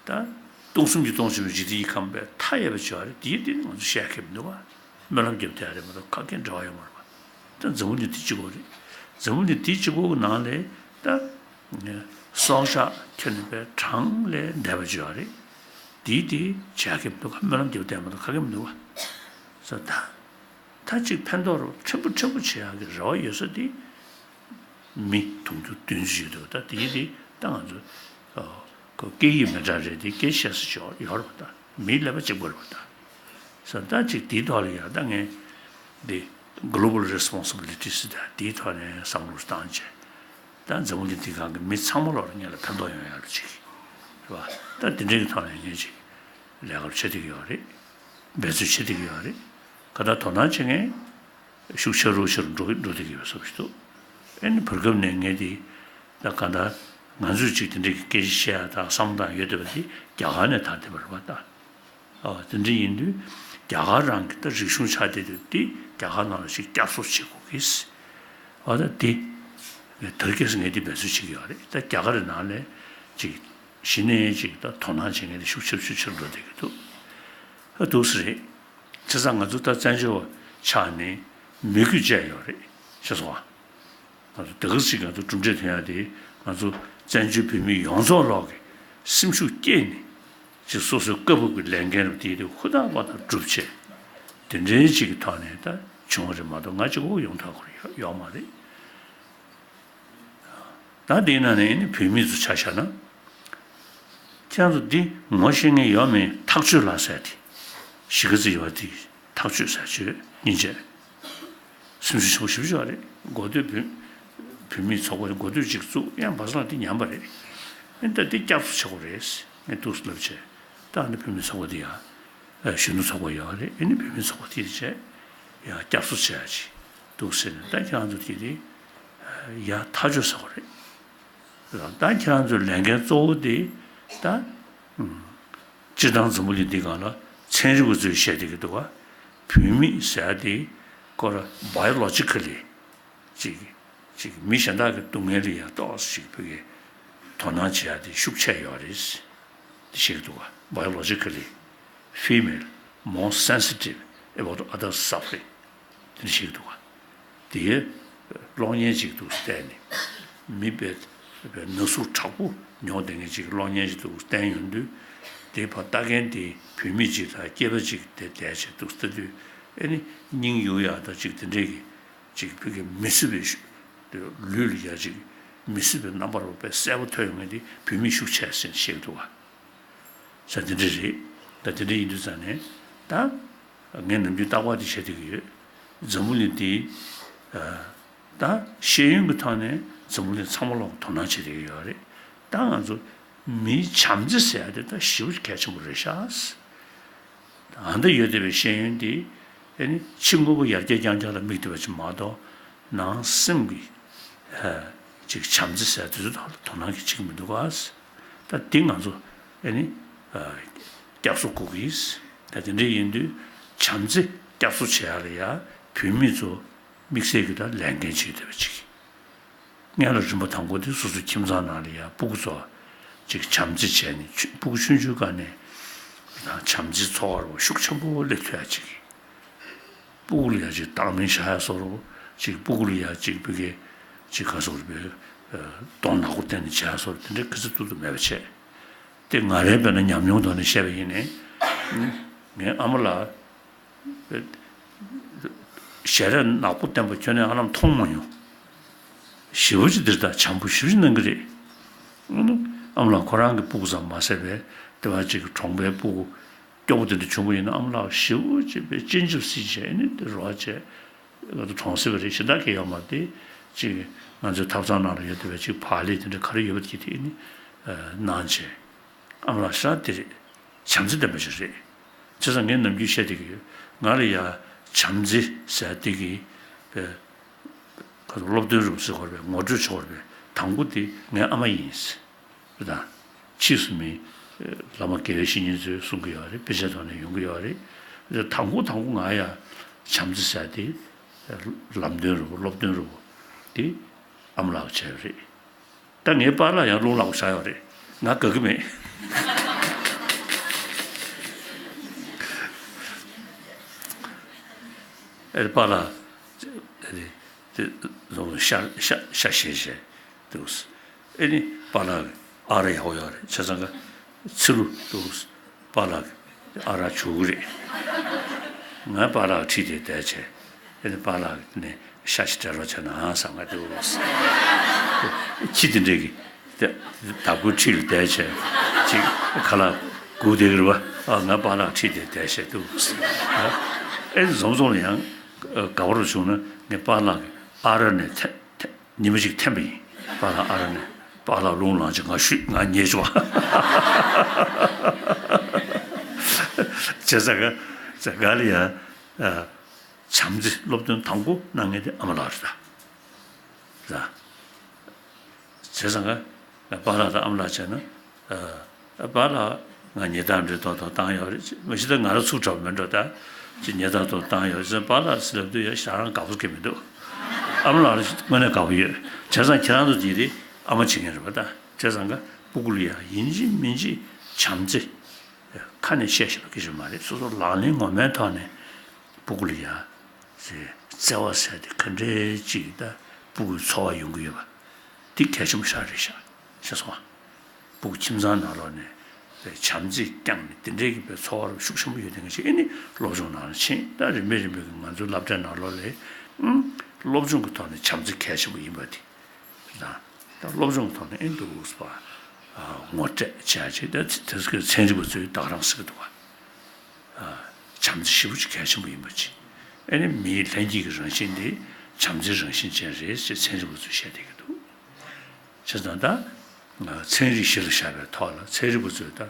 ད་སྟོང་གསུམ་གྱི་སྟོང་ཆེན་པོའི་འཇིག་རྟེན་གྱི་ཁམས་པའི་མཐའ་ཡས་པ་བྱས་པ་རེད། དེའི་སྟེང་ང་ཚོ་བཤད་མཁན་མི་འདུག་པ། སྨོན་ལམ་རྒྱབ་བསྡད་ཡ་རེད་མ་གཏོགས་ཁ་སྐད་འབྲེལ་བ་ཡོད་མ་རེད་པ། ད་འཛམ་བུ་གླིང་འདི་གཅིག་པོ་རེད། འཛམ་བུ་གླིང་འདི་གཅིག་པོ་གི་ནང་ལ་ད་སྲོག་ཆགས་ཁྱོན་ནས་པའི་གྲངས་ལས་འདས་པ་བྱས་པ་རེད། དེའི་སྟེང་བྱེད་ཡ་མི་འདུག་ག་སྨོན་ལམ་རྒྱབ་བསྡད་མ་གཏོགས་ཁ་སྐད་མི་འདུག་པ། ས་ད། ད་ཅིག་ཕན་ཐོགས་རུ་ཕྲན་བུ་ཕྲན་བུ་བྱེད་ཡག་གི་རེ་བ་ཡོད་ས་དེ། མི་དུང་ཕྱུར་བདུན་ཅུ་ཡོད་འདུག་ད་དེའི་དེ་ད་ང་ཚོ་ཨ་ཁོ་སྐད་ཡིག་མི་འདྲ་རེད་དེ། སྐད་བཤད་ས་ཅིག་ཡོད་རེད་པ། ད་མིའི་ཀླད་པ་གཅིག་པ་རེད་པ། ད་ས་ད་ཅིག་དེའི་ཐོག་ལ་ཡ་ད་ངས་འདི་Global Responsibility ཟེར་ད་དེའི་ཐོག་ནས་བསམ་བློ་བཏང་བྱས། ད་འཛམ་བུ་གླིང་འདི་སྒང་གི་མི་ཚང་མ་ལོག་ལ་ངས་ལ་ཕན་ཐོགས་ཡོང་ཡག་ལ་ཅིག་རེད་པ། ད་དེ་འདྲའི་གི་ཐོག་ནས་ངས་ཅིག་ལས་ཀ་བྱེད་བསྡད་ཀྱི་ཡོད་རེད། འབད་རྩོལ་བྱེད་བསྡད་ཀྱི་ཡོད་རེད། ག་ད་དོ་སྣང་བྱེད་མཁན་ཤུགས་ཆེ་རུ་ཆེ་རུ་འགྲོ་གི་འགྲོ་བསྡད་ཀྱི་ཡོད་བཟོ་ཞིག་འདུག་ཨེ་ནི་བར་སྐབས་ནས་ངས་དེ་ད་ག་ད་ང་ཚོས་ཅིག་དེ་འདྲའི་གི་སྐད་ཆ་བཤད་ཡ་དང་བསམ་བློ་བཏང་ཡོད་བསྡད་པ་དེ་རྒྱ་གར་ནས་དར་བསྡད་པ་རེད་པ། ད་ཨ་དེ་འདྲ་ཡིན་དུས་རྒྱ་གར་རང་གི་ད་རིག་གཞུང་ཆགས་བསྡད་དུས་དེ་རྒྱ་གར་ནང་ལ་ཞིག་བསྐྱར་གསོ་བྱེད་དགོས་ཀྱི། ཨ་ད་དེ་དར་རྒྱས་སུ་ངས་དེ་འབད་རྩོལ་བྱེད་ཀྱི་ཡོད་རེད། ད་རྒྱ་གར་ནང་ལ་ཅིག་གཞི་ནས་ཅིག་ད་དོ་སྣང་བྱེད་མཁན་དེ་ཤུགས་ཆེ་ཤུགས་ཆེར་འགྲོ་བསྡད་ཀྱི་འདུག་ཨ་འདུག་སེ་རེད། བྱས་ཙང་ང་ཚོ་ད་བཙན་བྱོལ་བ་ཆགས་ནས་མི་རྒྱུ་བཅས་ཡོད་རེད། ཤེས་སོང་ཨ། ང་ཚོ་དེ་ག་ཅིག་ང་ཚོ་གྲུབ་འབྲས་ཐོན་ཡ་དེ་ང་ཚོ་བཙན་བྱོལ་བོད་མི་ཡོངས་རྫོགས་ལོག་གི་སེམས་ཤུགས་བསྐྱེད་ནས་ཅིག་སོ་སོའི་བཀའ་བབས་ཀྱི་ལས་འགན་རུ་དེ་དེ་ཧུར་ཐག་པ་དང་བསྒྲུབས་བྱས། དེ་འདྲའི་ཅིག་གི་ཐོག་ནས་ད་བྱུང་བ་རེད་མ་གཏོགས་ང་གཅིག་པོ་ཡོང་ཐག་ཁུར་ཡོད་ཡོད་མ་རེད། ད་དེའི་ནང་ནས་ནི་བོད་མི་ཚོ་ཆ་བཞག་ན། ཁྱེད་རང་ཚོ་འདི་ངོ་ཤེས་མཁན་ཡོད་མེད་ཐག་གཅོད་ལ་ཟེར་ཏེ། གཞིས་ཀ་རྩེ་ཡོད་པ་དེ་ཐག་གཅོད་ཟེར་བྱས་སྙིང་རྗེ། སེམས་ཤུགས་ཆེན་པོ་ཞེ་པོ་ཅིག་ཡོད་རེད། འགོ་སྟོད་བོད་ བུད་མེད་ཚོགས་པ་འགོ་སྟོད་ཅིག་བཙུགས། ཡང་བ་ས་ལ་དེ་ཉམས་པ་རེད། ཨེ་ད་དེ་བསྐྱར་གསོ་བྱེད་དགོས་རེད། ངས་འདུག་སེ་ལབ་བྱས། ད་ཨ་ནི་བུད་མེད་ཚོགས་པ་དེ་ཡང་གཞོན་ནུ་ཚོགས་པ་ཡོད་རེད། ཨེ་ནི་བུད་མེད་ཚོགས་པ་དེ་བྱས་ཡང་བསྐྱར་གསོ་བྱེད་ཡ་ཅིག་འདུག་ཟེར་ནས། ད་ཁྱེད་རང་ཚོ་དེ་དེ་ཡར་ཐག་གཅོད་ཟེར་བ་རེད། ད་ཁྱེད་རང་ཚོའི་ལས་འགན་གཙོ་བོ་དེ་ད་སྤྱིར་བཏང་འཛམ་བུ་གླིང་འདི་སྒང་ལ་ཚན་རིག་པ་ཚོས་བཤད་བསྡད་ཀྱི་འདུག་ག་བུད་མེད་ཟེར་ཡ་དེ་ཁོ་ར་བྷའི་ཡོ་ལོ་ཇི་ཀ་ལི་ཅིག་ཅིག་མི་གཞན་དག་གི་སྡུག་བསྔལ་ལ་ཡ་ཏོག་ཙམ་ཅིག་བོད་ཀྱི་དོ་སྣང་བྱེད་ཡ་དེ་ཤུགས་ཆེ་ཡོད་རེད། དེ་བཤད་ཀྱི་འདུག་ག Biologically female more sensitive about others' suffering. དེ་འདྲ་བཤད་ཀྱི་འདུག་ག་དེའི་གློག་བརྙན་ཅིག་འདུག་བལྟས་ནས། མི་དཔེ་དཔེ་ན་ཟུག་དྲག་པོ་མྱོང་བསྡད་མཁན་ཅིག་གི་གློག་བརྙན་ཅིག་འདུག་བསྟན་ཡོང་དུས། དེ་ཕར་ལྟ་མཁན་དེ་བུད་མེད་ཅིག་དང་སྐྱེས་པ་ཅིག་དེ་བསྡད་བྱས་འདུག་ལྟ་དུས། ཨེ་ནི་སྙིང་གཡུག་ཡག་དང་ཅིག་དེ་འདྲས་ཀྱི་ཅིག་བོད་ཀྱི་མི་སྲིད་པའི་ཤུ་དེ་ལུས་ལ་ཡ་ཅིག་མི་སྲིད་པའི་རྣམ་པ་རུ་དཔེ་གསལ་པོ་ཐོན་ཡོང་མཁན་དེ་བུད་མེད་ཤུགས་ཆེ་ཟེར་བཤད་ཀྱི་འདུག་ག་ས་དེ་འདྲ་རེད། ད་དེ་འདྲ་ཡིན་དུས་ཙང་ནས་ད་ངས་ནམ་རྒྱུན་རྟག་པར་དེ་བཤད་བསྡད་ཀྱི་ཡོད། འཛམ་བུ་གླིང་འདི་ད་ཤེས་ཡོན་གྱི་ཐོག་ནས་འཛམ་བུ་གླིང་ཚང་མ་ལོག་དོ་སྣང་བྱེད་བསྡད་ཀྱི་ཡོད་རེད། ད་ང་ཚོ་མིའི་བྱམས་བརྩེ་ཟེར་ཡ་དེ་ད་ཞེ་པོ་གལ་ཆེན་པོ་རེད་ཤག་ཨ་ད་ཡོད་བསྡད་པའི་ཤེས་ཡོན་འདི་ཨེ་ནི་ཕྱི་དངོས་པོ་ཡར་རྒྱས་རྐྱང་རྐྱང་ལ་དམིགས་བསྡད་པ་ཅིག་མ་གཏོགས། ནང་སེམས་ཀྱི་ཨ་ཅིག་བྱམས་བརྩེ་ཟེར་དེ་ཚོ་ཐོག་ལ་དོ་སྣང་གི་བྱེད་ཀྱི་མི་འདུག་ག་ད་འདི་ང་ཚོ་ཨེ་ནི་ཨ་བསྐྱར་གསོ་དགོས་ཀྱི། ད་དེ་འདྲ་ཡིན་དུས་བྱམས་བརྩེ་བསྐྱར་གསོ་བྱེད་ཡ་ལ་ཡ་བུད་མེད་ཚོ་དམིགས་བསལ་གྱི་ད་ལས་འགན་བྱེད་བསྡད་པ་ཅིག་སྔོན་ལ་རིམ་པ་དང་པོ་དེ་སོ་སོའི་ཁྱིམ་ཚང་ནང་ལ་ཡ་སྤུ་གུ་ཚོ་ཅིག་བྱམས་བརྩེ་བྱས་ནས། ཆུ་སྤུ་གུ་ཆུང་ཆུང་སྒང་ནས་བྱམས་བརྩེ་ཚོར་བ་ཤུགས་ཆེན་པོ་སླེབས་ཐུབ་ཡ་ཅིག་སྤུ་གུ་ལ་ཡ་ཅིག་བཏང་སྙོམས་བཞག་ཡ་བཟོ་འདྲ། ཅིག་སྤུ་གུ་ལ་ཡ་ཅིག་བོད་སྐད་ཅིག་ག་ཚོད་རེད་པས། གདོང་ནག་པོ་བསྟན་ནས་བྱས་སོ། དེ་འདྲའི་ག་ཚོད་ཏུ་ཏུ་མེད་པ་བྱས། དེ་ང་རའི་དཔེར་ན་ཉམས་མྱོང་ཐོག་ནས་བཤད་པ་ཡིན་ནའི། ངའི་ཨ་མ་ལགས་ཞལ་རས་ནག་པོ་བསྟན་པ་ཁྱོན་ནས་ཧ་ལམ་མཐོང་མ་མྱོང་། ཞེ་པོ་ཅིག་འདིར་ད་བྱམས་པོ་ཞེ་པོ་ཅིག་གནང་གི་རེད། ཨ་མ་ལགས་ཁོ་རང་གི་སྤུ་གུ་ཙམ་མ་ཟད་པའི་དེ་བ་ཅིག་གྲོང་པའི་སྤུ་གུ་སྐྱོ་པོ་དེ་འདྲ་བྱུང་བ་ཡིན་ན། ཨ་མ་ལགས་ཞེ་པོ་ཅིག་པའི་སྤྱན་ཆབ་སྲིད་བྱས་ནས་དེ་རོགས་བྱས། ང་ཚོ་གྲོང་གསེབ་རེད། གཞན་དག་གི་ཡོད་མ་རེད། དེ་ཅིག་ང་ཚོའི་ཐབ་ཚང་ནང་ལ་ཡོད་བསྡད་པའི་ཅིག་བག་ལེབ་དེ་འདྲ་ག་རེ་ཡོད་པ་དེ་དེ་ནི་གནང་བྱས། ཨ་མ་ལགས་ཤ་དེ་རེད། བྱམས་བརྩེ་ལྡན་པ་ཞིག་རེད། བྱས་ཙང་ངས་ནམ་རྒྱུན་བཤད་བསྡད་ཀྱི་ཡོད། ང་ལ་ཡ་བྱམས་བརྩེ་ཟེར་བསྡད་ཀྱི་པའི་ཁ་སློབ་སྟོན་རུ་ཟེར་དགོས་རེད་པས། ངོ་སྤྲོད་བྱེད་དགོས་རེད་པས། དང་པོ་དེ་ངའི་ཨ་མ་ཡིན། དང་། ཕྱིས་སུ་མི་བླ་མ་དགེ་བའི་བཤེས་གཉེན་ཚོས་གསུང་གི་ཡོད་རེད། དཔེ་ཆའི་ཐོག་ནས་ཡོང་གི་ཡོད་རེད། དང་པོ་དང་པོ་ང་ཡ་བྱམས་བརྩེ་ཟེར་དེ་ལམ་སྟོན་རུ་སློབ་སྟོན་རུ་དེ་ཨ་མ་ལགས་བྱས་ཡོད་རེད། ད་ངའི་པཱ་ལགས་ཡང་རླུང་ལངས་པ་ཆགས་ཡོད་རེད། ང་དགའ་གི་མེད། ཨེ་པཱ་ལགས་ཨེ་དེ་ཤ་ཤ་ཤ་བཞེས་བཞེས་འདུག་ཨེ་ནི་པཱ་ལགས་ཨ་ར་ཡག་པོ་ཡོད་རེད། བྱས་ཙང་ཀ་ཚི་ལུ་འདུག་པཱ་ལགས་ཨ་རག་བྱུག་གི་རེད། ང་པཱ་ལགས་ཁྲིད་དེ་བསྡད་བྱས། ཨེ་ནི་པཱ་ལགས་ནས་ཤ་ཞིག་སྤྲད་རོགས་བྱས་ན་བསམ་ག་འདུག་ཁྱི་དེ་འདྲས་ཀྱི་བདག་པོའི་ཁྲིད་ལ་བསྡད་བྱས། ཅིག་ཁ་ལག་སྒུག་བསྡད་ཀྱི་རེད་པ། ཨ་ང་པཱ་ལགས་ཁྲིད་དེ་བསྡད་བྱས་འདུག་ཨེ་ནི་འཛོམས་འཛོམས་ལ་ཡང་དགའ་པོ་རུ་བྱུང་ན་ངས་པཱ་ལགས་ཀྱི་ཨ་རག་ནས་ཐེ་ཐེ། ཉི་མ་གཅིག་འཐེན་པ་ཡིན། པཱ་ལགས་ཨ་ར་ནས་པཱ་ལགས་རླུང་ལངས་ཅིག་ང་ཤུད་ང་ཉལ་ཅིག་བ། བྱས་ཙང་ག་ཙང་ག་ལ་ཡ་བྱམས་བརྩེ་སློབ་སྟོན་དང་པོ་གནང་མཁན་དེ་ཨ་མ་ལགས་རེད་ད། ར། བྱས་ཙང་ག་པཱ་ལགས་དང་ཨ་མ་ལགས་བྱས་ན། ཨ་པཱ་ལགས་ང་ཉལ་ཐ་འདྲ་ཏོག་ཏོག་བཏང་ཡོད་རེད། མ་གཞི་ད་ང་རང་ཚུགས་དྲགས་མེད་འགྲོ་ད། ཅིག་ཉལ་ཐ་ཏོག་བཏང་ཡོད་རེད། པཱ་ལགས་ཟེར་ལབ་དུས་ཡ་ཞེ་དྲག་དགའ་པོ་སྐྱེ་མི་འདུག་ཨ་མ་ལགས་རང་དངོས་གནས་དགའ་པོ་ཡོད། བྱས་ཙང་ཁྱེད་རང་ཚོ་དེ་རེད། ཨ་མ་བྱེད་མཁན་རེད་པ་ད། བྱས་ཙང་ག་སྤུ་གུ་ལ་ཡ་ཡིན་གཅིག་མིན་གཅིག་བྱམས་བརྩེ་ཁ་ནས་བཤད་ཤེས་པ་སྐད་ཆ་མ་རེད། སོ་སོ་ལག་ལེན་ངོ་མའི་ཐོག་ནས་སྤུ་གུ་ལ་ཡ་བརྩེ་བ་ཟེར་དེ་ག་འདྲའི་ཅིག་ད་སྤུ་གུའི་འཚོ་བ་ཡོང་གི་ཡོད་པ་འདི་གལ་ཆེན་པོ་ཞེ་དྲག་རེད་ཤག་ཤེས་སོང་ཨ། སྤུ་གུ་ཁྱིམ་ཚང་ནང་ལོགས་ནས་བྱམས་བརྩེ་བསྐྱངས་ནས་དེ་འདྲའི་གི་པའི་འཚོ་བ་རུ་ཤུགས་ཆེན་པོ་ཡོད་དེ་འདྲ་ཞིག་ཨེ་ནི་སློབ་སྦྱོང་ནང་ལ་ཕྱིན། ད་རིམ་པས་རིམ་པས་ཀྱི་ང་ཚོའི་སློབ་གྲྭའི་ནང་ལོགས་ལ་ཨང་སློབ་སྦྱོང་གི་ཐོག་ནས་བྱམས་བརྩེ་གལ་ཆེན་པོ་ཡིན་པ་དེ་དང་། ད་སློབ་སྦྱོང་གི་ཐོག་ནས་ཨེ་འདུག་ཟེར་བ་ངོ་སྤྲོད་བྱ་ཆེད་ད་དེ་ཚོ་གི་ཚན་རིག་པ་ཚོས་ད་ག་རང་ཟེར་གི་འདུག་བ། བྱམས་བརྩེ་ཞེ་པོ་ཅིག་གལ་ཆེན་པོ་ཡིན་པ་ཅིག་ཨེ་ནི་མིའི་ལྷན་སྐྱེས་ཀྱི་རང་བཞིན་དེ་ བྱམས་བརྩེའི་རང་བཞིན་ཅན་རེད་ཅེས་ཚན་རིག་པ་ཚོས་བཤད་བསྡད་ཀྱི་འདུག་བྱས་ཙང་ད། ཚན་རིག་གཞི་ལ་བཞག་པའི་ཐོག་ལ་ཚན་རིག་པ་ཚོས་ད་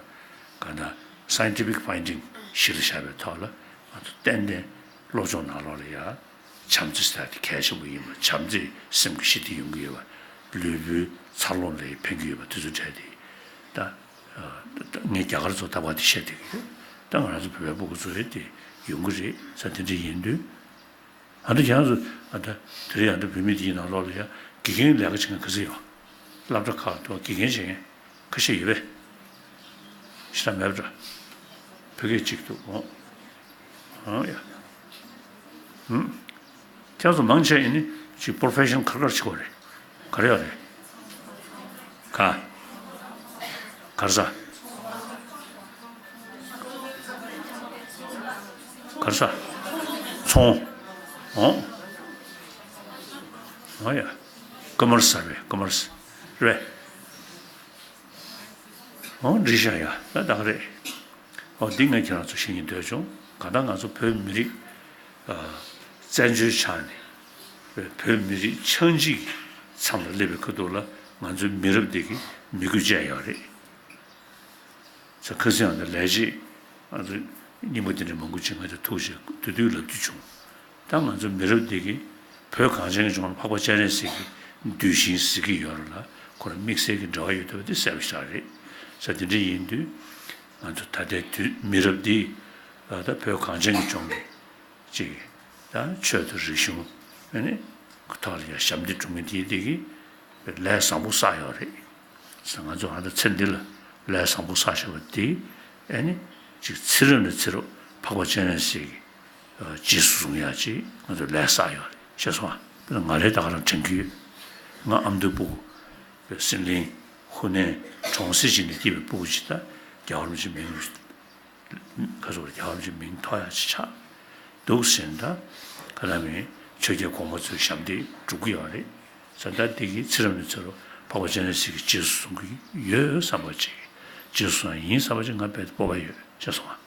ག་ད་scientific finding གཞི་ལ་བཞག་པའི་ཐོག་ལ་ང་ཚོ་ཏན་ཏན་སློབ་སྦྱོང་ནང་ལོགས་ལ་ཡ་བྱམས་བརྩེ་ཟེར་དེ་གལ་ཆེན་པོ་ཡིན་པ། བྱམས་བརྩེས་སེམས་ཀྱི་ཞི་བདེ་ཡོང་གི་ཡོད་པ། ལུས་པོའི་འཚར་ལོངས་ལ་ཕན་གྱི་ཡོད་པ་དེ་ཚོ་གྲས་དེ་ད་ངས་རྒྱ་གར་ཚོ་ད་བར་དེ་བཤད་བསྡད་ཀྱི་ཡོད། ད་ང་རང་ཚོ་བོད་པའི་སྤུ་གུ་ཚོ་ཡོད་དེ་ཡོང་གི་རེད་ས། དེ་འདྲ་ཡིན་དུས། ཨ་ད་ཁྱེད་རང་ཚོ་ཨ་ད་དེ་རིང་ཨ་ད་བོད་མི་དེའི་ནང་ལོགས་ལ་ཡ་དགེ་རྒན་ལས་ཀ་བྱེད་མཁན་ག་ཚོད་ཡོད། སློབ་གྲྭ་ཁག་ཏུ་དགེ་རྒན་བྱེད་མཁན་ཁ་ཤས་ཡོད་པས། ཤི་ར་མེད་པ་འདྲ། ཕ་གིར་གཅིག་འདུག་ཨོ། ཨོ་ཡ། ཧུམ། ཁྱེད་ཚོ་མང་ཆེ་ཡིན་ནི་ཅིག་profession ག་རེ་ག་རེ་བྱེད་དགོས་རེད། ག་རེ་ཡོད་རེད། ག་གར་ས། གར་ས། ཚོང་། ཨོ། ཨོ་ཡ། ཀོ་མར་སི་རེད། ཀོ་མར་སི་རེད། ཨོ་འགྲིག་ཤག་ཡ། ད་ད་ག་རེད། ཨོ་འདི་ངས་ཁྱེད་རང་ཚོ་ཤེས་ཀྱི་འདོད་བྱུང་། གང་ལྟར་ང་ཚོ་བོད་མི་རིགས་ཨ་བཙན་བྱོལ་ཆགས་ནས་བོད་མི་རིགས་ཆགས་འཇིག་གི་མཚམས་ལ་སླེབས་པའི་ཁ་ཐུག་ལ་ང་ཚོའི་མི་རབས་འདི་གི་མི་དགོས་ཅན་ཡོད་རེད། ས་ཁ་སང་ཡང་ད་ལས་བྱེད་ང་ཚོ་རྙིང་པ་དེ་འདྲ་མང་པོ་ཅིག་ང་ཚོ་ཐུག་བྱས་དུས་དུས་ལབ་རྒྱུ་བྱུང་། ད་ང་ཚོ་མི་རབས་འདི་གིས་བོད་གངས་ཅན་གྱི་ལྗོངས་ལ་འཕགས་པ་སྤྱན་རས་གཟིགས་ཀྱི་གདུལ་ཞིང་ཟེར་གྱི་ཡོད་རེད་ལ། ཁོ་རང་དམིགས་བསལ་གྱི་འབྲེལ་བ་ཡོད་བསྡད་པ་དེ་གསལ་པོ་ཞིག་རེད། ས་དེ་འདྲ་ཡིན་དུས་ང་ཚོ་ད་ལྟའི་དུས་མི་རབས་འདི་ད་བོད་གངས་ཅན་གྱི་ལྗོངས་ཀྱི་ཅིག་ད་ཆོས་དང་རིག་གཞུང་ཨ་ནི་ཐོག་ལ་ཡང་ཞབས་འདེགས་སྒྲུབ་མཁན་དེ་དེ་གིས་ལས་བཟང་པོ་བསགས་ཡོད་རེད། ས་ང་ཚོ་ཨ་ད་ཚེ་འདི་ལ་ལས་བཟང་པོ་བསགས་བཞག་པ་དེ་ཨ་ནི་ཅིག་ཚེ་རབས་ནས་ཚེ་རབས་འཕགས་པ་སྤྱན་རས་གཟིགས་ཀྱི་རྗེས་སུ་བཟུང་ཡག་ཅིག་ང་ཚོ་ལས་བསགས་ཡོད་རེད། ཤེས་སོང་ཨ། དཔེར་ན་ང་རང་ད་ག་རང་དྲན་གྱི་ཡོད། ང་ཨ་མདོའི་སྤུ་གུ་སྲིད་གླིང་ཧུ་ནན་གྲོང་གསེབ་ཅིག་ནས་སྐྱེས་པའི་སྤུ་གུ་ཅིག་ད་རྒྱལ་བ་རིན་པོ་ཆེའི་མིང་ཁ་སོགས་རྒྱལ་བ་རིན་པོ་ཆེའི་མིང་ཐོགས་ཡག་ཅིག་ཆགས་འདུག་ཟེར་ན་ད་ག་ལ་མིན་ཆོས་རྒྱལ་གོང་མ་ཚོའི་ཞབས་འདེགས་སྒྲུབ་ཀྱི་ཡོད་རེད། ས་ད་འདི་གི་ཚེ་རབས་ནས་ཚེ་རབས་འཕགས་པ་སྤྱན་རས་གཟིགས་ཀྱི་རྗེས་སུ་བཟུང་གི་ཡོད་བསམ་པ་ཅིག་རྗེས་སུ་བཟུང་ཡིན་བསམ་པ་ཅིག་ང་དཔེ་སྤོབས་པ་ཡོད་ཤེས་སོང་ཨ།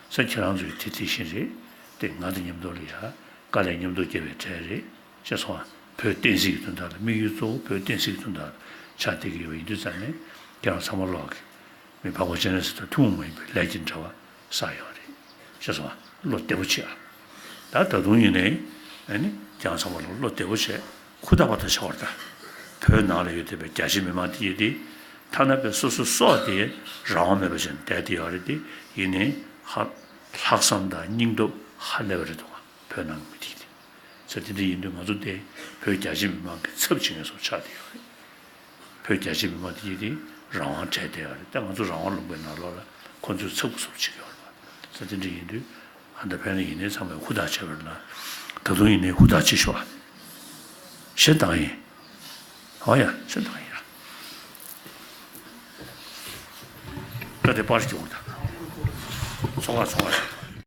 ས་ཁྱེད་རང་ཚོ་གི་དེ་དེ་བཞིན་རེད། དེ་ང་དང་མཉམ་དུ་ལ་ཡ་དཀའ་ལས་མཉམ་དུ་བརྒྱབ་པའི་གྲས་རེད། ཤེས་སོང་ཨ། བོད་བསྟན་སྲིད་ཀྱི་དོན་དག་ལ་དམིགས་ཡུལ་གཙོ་བོ་བོད་བསྟན་སྲིད་ཀྱི་དོན་དག་ལ་ཆགས་བསྡད་ཀྱི་ཡོད་པ་ཡིན་དུས་ཙང་ནས་ཁྱེད་རང་ཚང་མ་ལོག་གི་མི་འཕགས་པ་སྤྱན་རས་གཟིགས་དང་ཐུན་མོང་མ་ཡིན་པའི་ལས་ཀྱི་འབྲེལ་བ་བསགས་ཡོད་རེད། ཤེས་སོང་ཨ། བློ་བདེ་པོ་བྱེད་ཨ། ད་ད་དུང་ཡིན་ནའི་ཨ་ནི་ཁྱེད་རང་ཚང་མ་ལོག་བློ་བདེ་པོ་བྱས་ཧུར་ཐག་པ་ཐག་བྱ་བར་ད། བོད་ནང་ལ་ཡོད་བསྡད་པའི་རྒྱ་ཆེ་མི་མང་དེ་ཡིན་ཏེ། ཐ་ན་པའི་སོ་སོ་སྲོག་དེ་རང་དབང་མེད་པ་བྱས་ནས་བསྡད་དེ་ཡོད་རེད་དེ། ཡིན་ནའི་ཧ་ལྷག་བསམ་དང་སྙིང་སྟོབས་ཧ་ལས་པ་རེད་འདུག་ག་བོད་ནང་གི་མི་དེ་ཡིན་ཏེ། ས་དེ་འདྲ་ཡིན་དུས་ང་ཚོ་དེ་བོད་རྒྱ་ཆེ་མི་མང་གི་ཚབ་བྱེད་མཁན་སོགས་ཆགས་བསྡད་ཡོད་རེད། བོད་རྒྱ་ཆེ་མི་མང་དེ་ཡིན་ཏེ་རང་དབང་བྲལ་བསྡད་ཡོད་རེད། ད་ང་ཚོ་རང་དབང་ལུང་པའི་ནང་ལོགས་ལ་ཁོ་ཚོས་ཚབ་ཀྱི་ཚུལ་བྱེད་ཀྱི་ཡོད་རེད་པ། ས་དེ་འདྲ་ཡིན་དུས་ཨ་ད་ཕན་ནི་ཡིན་ནའི་ཚང་མས་ཧུར་ཐག་བྱས་པ་རེད་ལ། ད་དུང་ཡིན་ནའི་ཧུར་ཐག་བྱེད་ཤོག་ཨ། ཞེ་དྲག་ཡིན། ཨོ་ཡ་ཞེ་དྲག་ཡིན་ཡ། ད་དེ་པར་སྐྱོང་ད། ཚོགས་ཁག་ཚོགས་ཁག